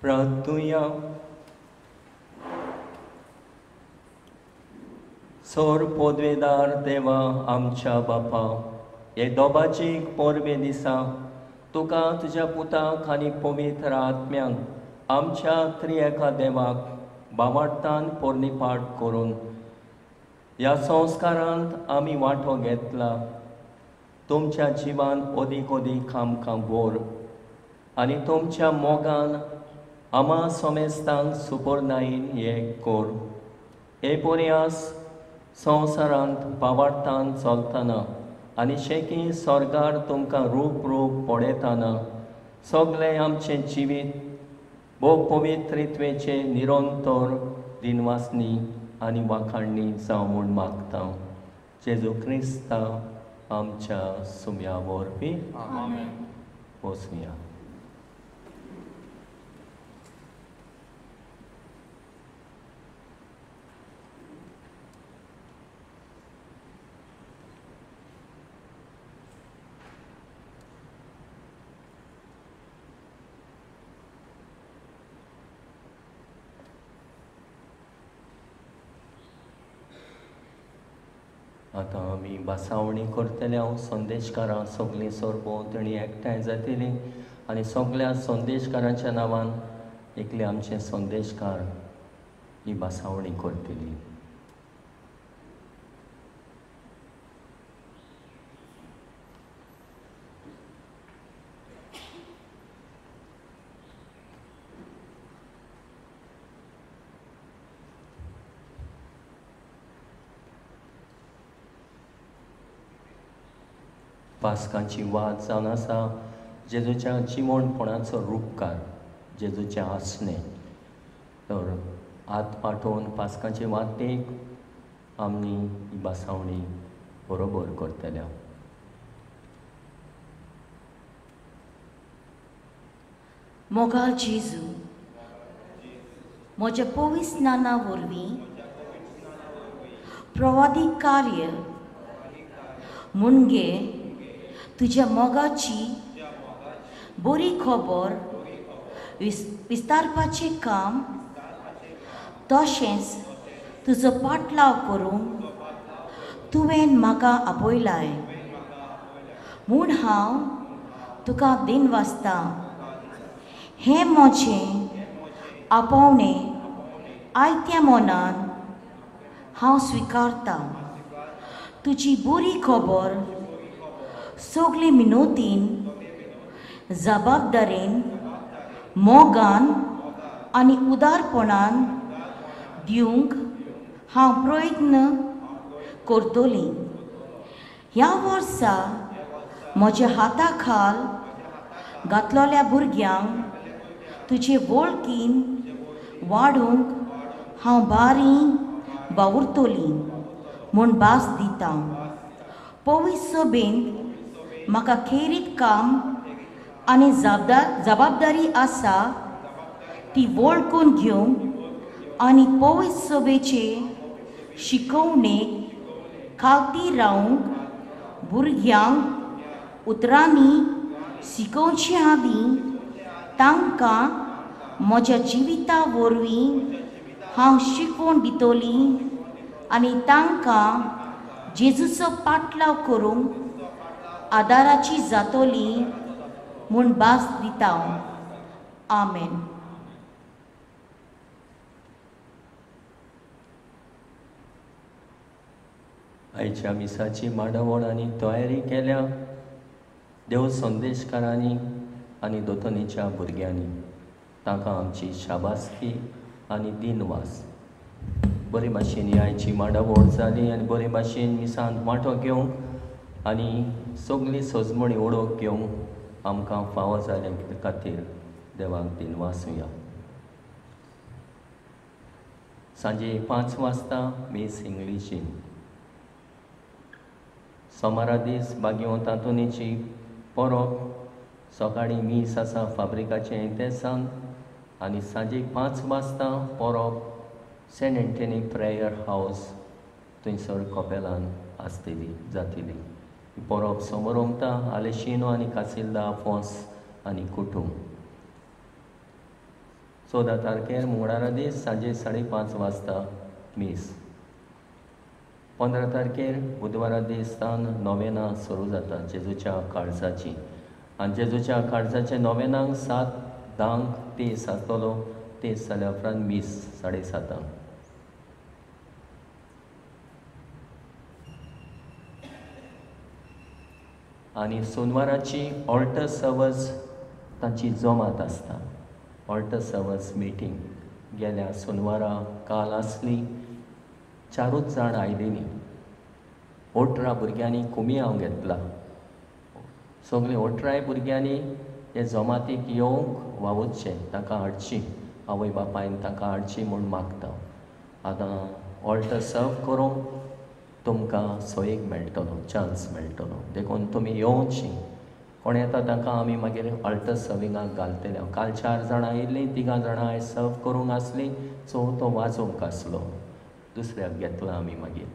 S2: प्रार्थुया. सोर पोदवेदार देवा आमच्या बापा, हे दोबाची पोरबे दिसा तुका तुज्या पुताक आनी पवित्र आत्म्यांक आमच्या त्रिएका देवाक बावाडतान पोरणीपाठ करून ह्या संस्कारांत आमी वांटो घेतला. तुमच्या जिवान ओदीक ओदीक आमकां बोर आनी तुमच्या मोगान आमा सोमेस्तांक सुपोरनायन हे कोर. हे पोरयास संवसारांत बावाडतान चलतना आनी शेकी स्वर्गार तुमकां रूप रूप पळयतना सगळें आमचें जिवीत भोव पवित्रित्वेचें निरंतर दिनवासनी आनी वाखाणणी जावं म्हूण मागता. जेजू क्रिस्ता आमच्या सुम्या वरवीं. वचुया. आतां आमी भासावणी करतले. हांव संदेशकारां सगळीं सरभोंवतणी एकठांय जातली आनी सगळ्या संदेशकारांच्या नांवान एकले आमचे संदेशकार ही भासावणी करतली. पास्कांची वाद जावन आसा जेजूच्या जिवणपणाचो रुपकार, जेजूचें आसणें. तर हात पाठोवन पास्कांचे वाटेक आमी ही भासावणी बरोबर करतल्या.
S20: मोगाळ जेजू, म्हज्या पवित्र नाना वरवीं प्रवादीक कार्य मुणगे तुज्या मोगाची बरी खबर विस्तारपाचें काम तशेंच तुजो पाटलाव करूंक तुवें म्हाका आपयलाय म्हूण हांव तुका दिनवासता. हें म्हजें आपोवणें आयत्या मनान हांव स्विकारता. तुजी बरी खबर सगळे मिनोतीन, जबाबदारेन, मोगान आनी उदारपणान दिवंक हांव प्रयत्न करतली. ह्या वर्सा म्हज्या हाता खाल घातलेल्या भुरग्यांक तुजे वळखीन वाडूंक हांव बारी वावुरतली म्हूण भास दिता. पवित्र सभेंत म्हाका खेरीत काम आनी जबाबदारी आसा ती वळखून घेवंक आनी पवित्र सभेचे शिकवणेक खालती रावंक भुरग्यांक उतरांनी शिकोवचे आदीं तांकां म्हज्या जिविता वरवीं हांव शिकवण दितली आनी तांकां जेजूचो पाटलाव करूंक आदाराची जातली म्हूण भास दिता. आमेन.
S2: आयच्या मिसाची मांडावळ आनी तयारी केल्या देव संदेशकारांनी आनी दोतोनीच्या भुरग्यांनी. तांकां आमची शाबासकी आनी दिनवास. बरे भाशेन आयची मांडावळ जाली आनी बरे भाशेन मिसांत वांटो घेवंक आनी सगळी सजमणी ओळख घेवंक आमकां फावो जाल्या खातीर देवाक दिनवासुया. सांजे 5 वाजता मीस इंग्लिशीन. सोमारा दीस बागेवंत आंतोनीची परब. सकाळीं मीस आसा फाब्रिकाचें इतेसान आनी सांजे 5 वाजता परब सेंट एंटनी प्रेयर हावस थंयसर कपेलान आसतली जातली. परब समोर उमता आलेशिनो आनी कासिल्दा आफोंस आनी कुटूंब. 14 तारखेर मंगळारा दीस सांजे 5:30 वाजता मीस. 15 तारखेर बुधवारा दीस तान नोवेनां सुरू जाता जेजूच्या काळजाची आनी जेजूच्या काळजाच्या नोवेनांक 7:10 तेस आसतलो. तेस जाल्या उपरांत मीस 7:30. आनी सोनवाराची ऑल्टर सर्वस तांची जमात आसता. ऑल्टर सर्वस मिटींग गेल्या सोनवारा काल आसली. 4 जाण आयलेली. 18 भुरग्यांनी कुमियांव घेतला. सगळे 18 भुरग्यांनी हे जमातीक येवंक वावुरचें, तांकां हाडची, आवय बापायन तांकां हाडची म्हूण मागता. आतां ऑल्टर सर्व करूंक तुमकां सोयीक मेळटलो, चान्स मेळटलो, देखून तुमी येवची. कोण येता तांकां आमी मागीर ऑल्टर सर्विंगाक घालतले. काल 4 जाणां आयिल्लीं, 3 जाणां आयज सर्व करूंक आसलीं, चवथो वाजोवंक आसलो, दुसऱ्याक घेतला आमी मागीर.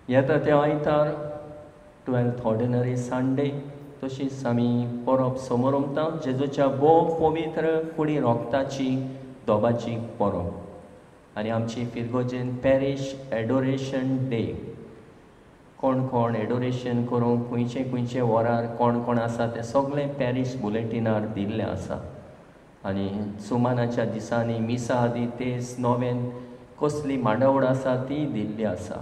S2: येता त्या आयतार 12th ordinary Sunday तशीच आमी परब समोर उमता जेजूच्या भोव पवित्र कुडी रोगताची दोबाची परब. आनी आमची फिरगोजेन पॅरीश एडोरेशन डे. कोण कोण एडोरेशन करूंक खंयचे खंयचे वरार कोण कोण आसा तें सगळें पॅरीश बुलेटिनार दिल्लें आसा. आनी सुमानाच्या दिसांनी मिसा आदी तेस नोवेन कसली मांडावळ आसा ती दिल्ली आसा.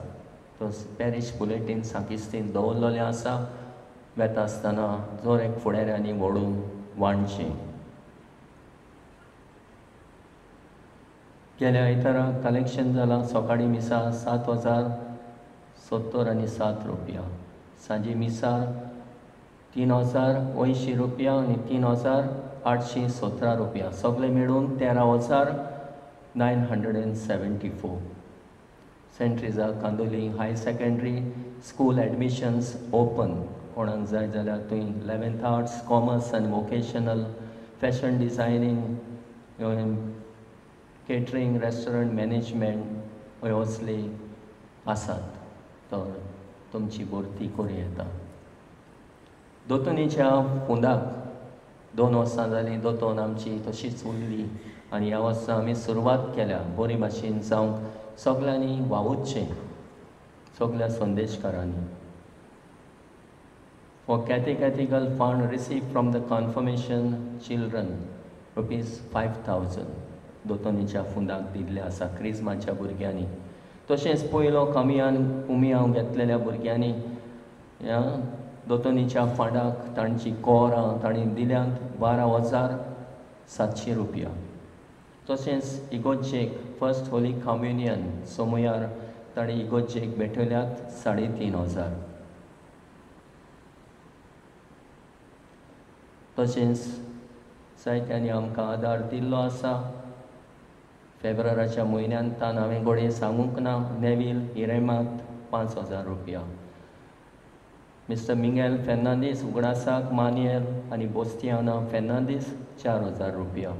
S2: तो पॅरीश बुलेटीन साकिस्तीन दवरलेलें आसा. वेता आसतना जोर एक फुडाऱ्यांनी व्हडून वांटचें. गेल्या आयतारा कलेक्शन जालां. सकाळीं मिसा 7,077 रुपया, सांजे मिसार 3,080 रुपया आनी 3,817 रुपया, सगळे मेळून 13,974. Saint Teresa Candolim high secondary school admissions open. कोणाक जाय जाल्यार थंय 11th arts, commerce आनी vocational, fashion designing, catering, restaurant management ह्यो असले आसात. तर तुमची भरती करूं येता. दोतोनीच्या फुंदाक 2 वर्सां जालीं दोतोन आमची तशीच उरली आनी ह्या वर्सा आमी सुरवात केल्या बरी भाशेन जावंक. सगल्यांनी वावुरचें, सगल्या संदेशकारांनी. For catechetical fund receive from the confirmation children ₹5,000 दोतोनीच्या फुंदाक दिल्ले आसा क्रिज्माच्या भुरग्यांनी. तशेंच पयलो कमियान कुमियांव घेतलेल्या भुरग्यांनी ह्या दोतोनीच्या फंडाक तांची कोरां तांणी दिल्यांत 12,700 रुपया. तशेंच इगोर्जेक फर्स्ट होली कम्युनियन सोमयार तांणी इगोर्जेक भेटयल्यात 3,500. तशेंच जायत्यांनी आमकां आदार दिल्लो आसा. फेब्रुवाराच्या म्हयन्यांत तान हांवें घडये सांगूंक ना. नेवील हिरेमात 5,000 रुपया. मिस्टर मिंगेल फेर्नांदीस उगडासाक मानियल आनी बोस्तियाना फेर्नांदीस 4,000 रुपया.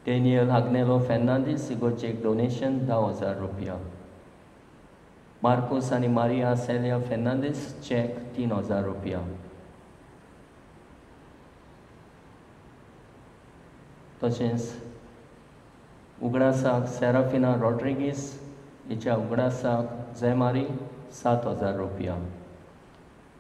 S2: डेनियल आग्नेलो फेर्नांदीस इगोर्जेक डोनेशन 10,000 रुपया. मार्कोस आनी मारिया सेलिया फेर्नांदीस चॅक 3,000 रुपया. तशेंच उगडासाक सेराफिना रॉड्रिगीस हिच्या उगडासाक जेमारी 7,000 रुपया.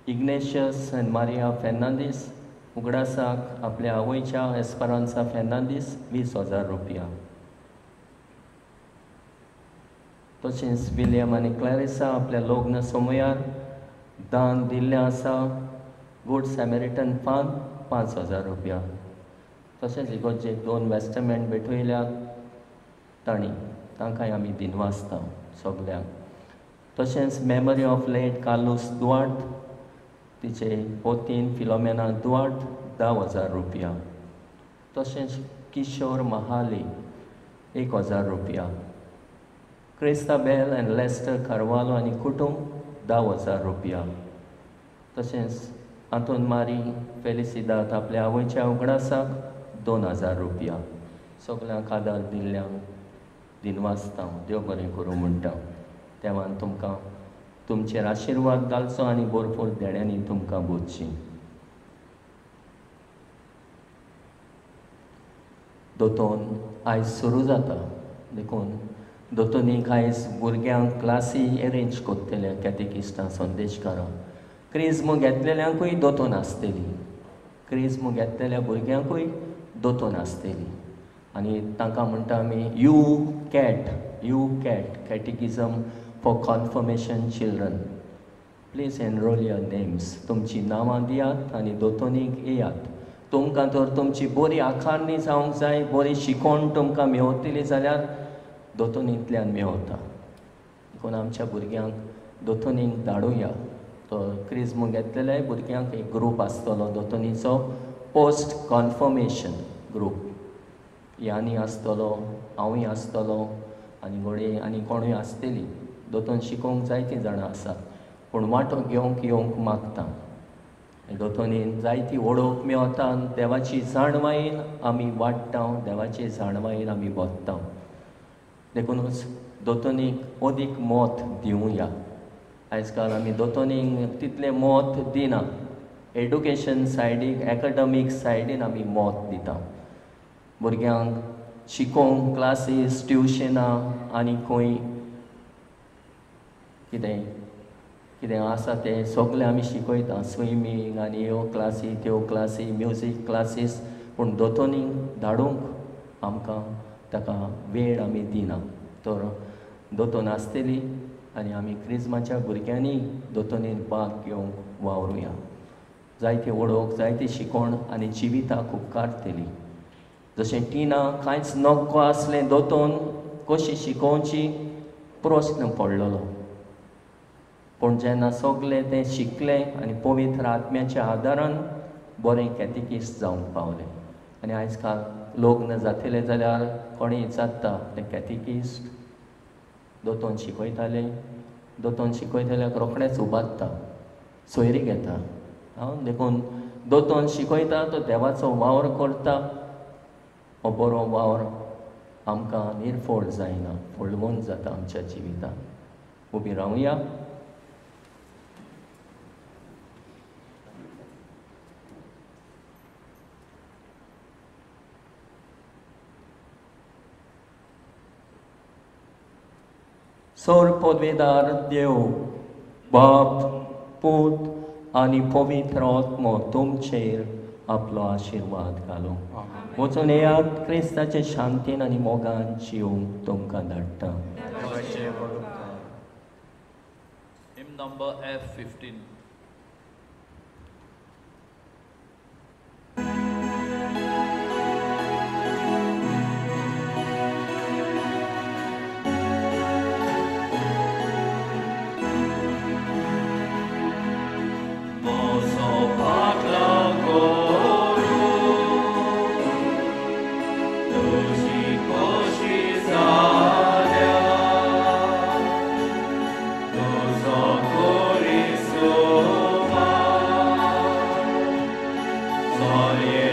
S2: इग्नेशियस आनी मारिया फेर्नांदीस उगडासाक आपल्या आवयच्या एस्परांसा फेर्नांदीस 20,000 रुपया. तशेंच विलियम आनी क्लॅरिसा आपल्या लग्न समयार दान दिल्लें आसा गुड सॅमेरिटन फान 5,000 रुपया. तशेंच इगोर्जेक 2 वेस्टमेंट भेटयल्यात तांणी, तांकांय आमी दिनवासता सगल्यांक. तशेंच memory of late Carlos Duarte तिचे पोतीन फिलोमेना दुआर्त 10,000 रुपया. तशेंच किशोर महाली 1,000 रुपया. क्रिस्ताबेल आनी लेस्टर कार्वालो आनी कुटुंब 10,000 रुपया. तशेंच आंतोन मारी फेलिसिदाद आपल्या आवयच्या उगडासाक 2,000 रुपया. सगल्यांक आदार दिल्ल्यांक दिनवासता, देव बरें करूं म्हणटा. देवान तुमकां तुमचेर आशिर्वाद घालचो आनी भरपूर देण्यांनी तुमकां बोधची. दोतोन आयज सुरू जाता. देखून दोतोनीक आयज भुरग्यांक क्लासी एरेंज करतले कॅटेकिस्टां संदेशकारां. क्रिज्म घेतलेल्यांकूय दोतोन आसतली, क्रिज्म घेतलेल्या भुरग्यांकूय दोतोन आसतली. आनी तांकां म्हणटा आमी you cat catechism for confirmation children. Please enrol your names. तुमचीं नांवां दियात आनी दोतोनीक येयात. तुमकां तर तुमची बरी आकारणी जावंक जाय, बरी शिकोवण तुमकां मेवतली जाल्यार दोतोनींतल्यान मेवता. देखून आमच्या भुरग्यांक दोतोनीक धाडुया. तो क्रिज्म घेतलेल्या भुरग्यांक एक ग्रूप आसतलो दोतोनीचो, पोस्ट कॉन्फर्मेशन ग्रूप. यानी आसतलो, हांवूय आसतलो आनी घोडये आनी कोणूय आसतली. दोतोन शिकोवंक जायतीं जाणां आसात, पूण वांटो घेवंक येवंक मागता. दोतोनीन जायती वळख मेवता, देवाची जाणवायेन आमी वाडटा, देवाची जाणवायेन आमी बदता. देखूनच दोतोनीक अदीक मत दिवया. आयज काल आमी दोतोनीक तितलें मत दिना. एडुकेशन सायडीक, एकाडमीक सायडीन आमी मत दिता. भुरग्यांक शिकोवंक क्लासीस, ट्युशनां आनी खंय कितें कितें आसा तें सगळें आमी शिकयता, स्विमींग आनी ह्यो क्लासी त्यो क्लासी, म्युजीक क्लासीस. पूण दोतोनीक धाडूंक आमकां ताका वेळ आमी दिना. तर दोतोन आसतली आनी आमी क्रिज्माच्या भुरग्यांनी दोतोनीन भाग घेवंक वावरुया. जायती वळख, जायती शिकोवण आनी जिविताक उपकारतली. जशें टिना कांयच नको आसलें दोतोन कशी शिकोवची प्रस्न पडलेलो, पूण जेन्ना सगलें तें शिकलें आनी पवित्र आत्म्याच्या आदारान बरें कॅटेकिस्ट जावंक पावलें. आनी आयज काल लग्न जातलें जाल्यार कोणूय विचारता तें कॅटेकिस्ट दोतोन शिकयताले. दोतोन शिकयतल्याक रोखडेंच उबारता, सोयरी घेता. हांव देखून दोतोन शिकयता तो देवाचो वावर करता. हो बरो वावर आमकां निर्फोळ जायना, फळवंत जाता आमच्या जिवितांत. उबी रावया. सोर पदवेदार देव बाप, पूत आनी पवित्र आत्मो तुमचेर आपलो आशिर्वाद घालूं. वचून येयात, क्रिस्ताचे शांतीन आनी मोगान जिवंक तुमकां धाडटा.
S1: Hymn number F15.
S2: Oh, yeah.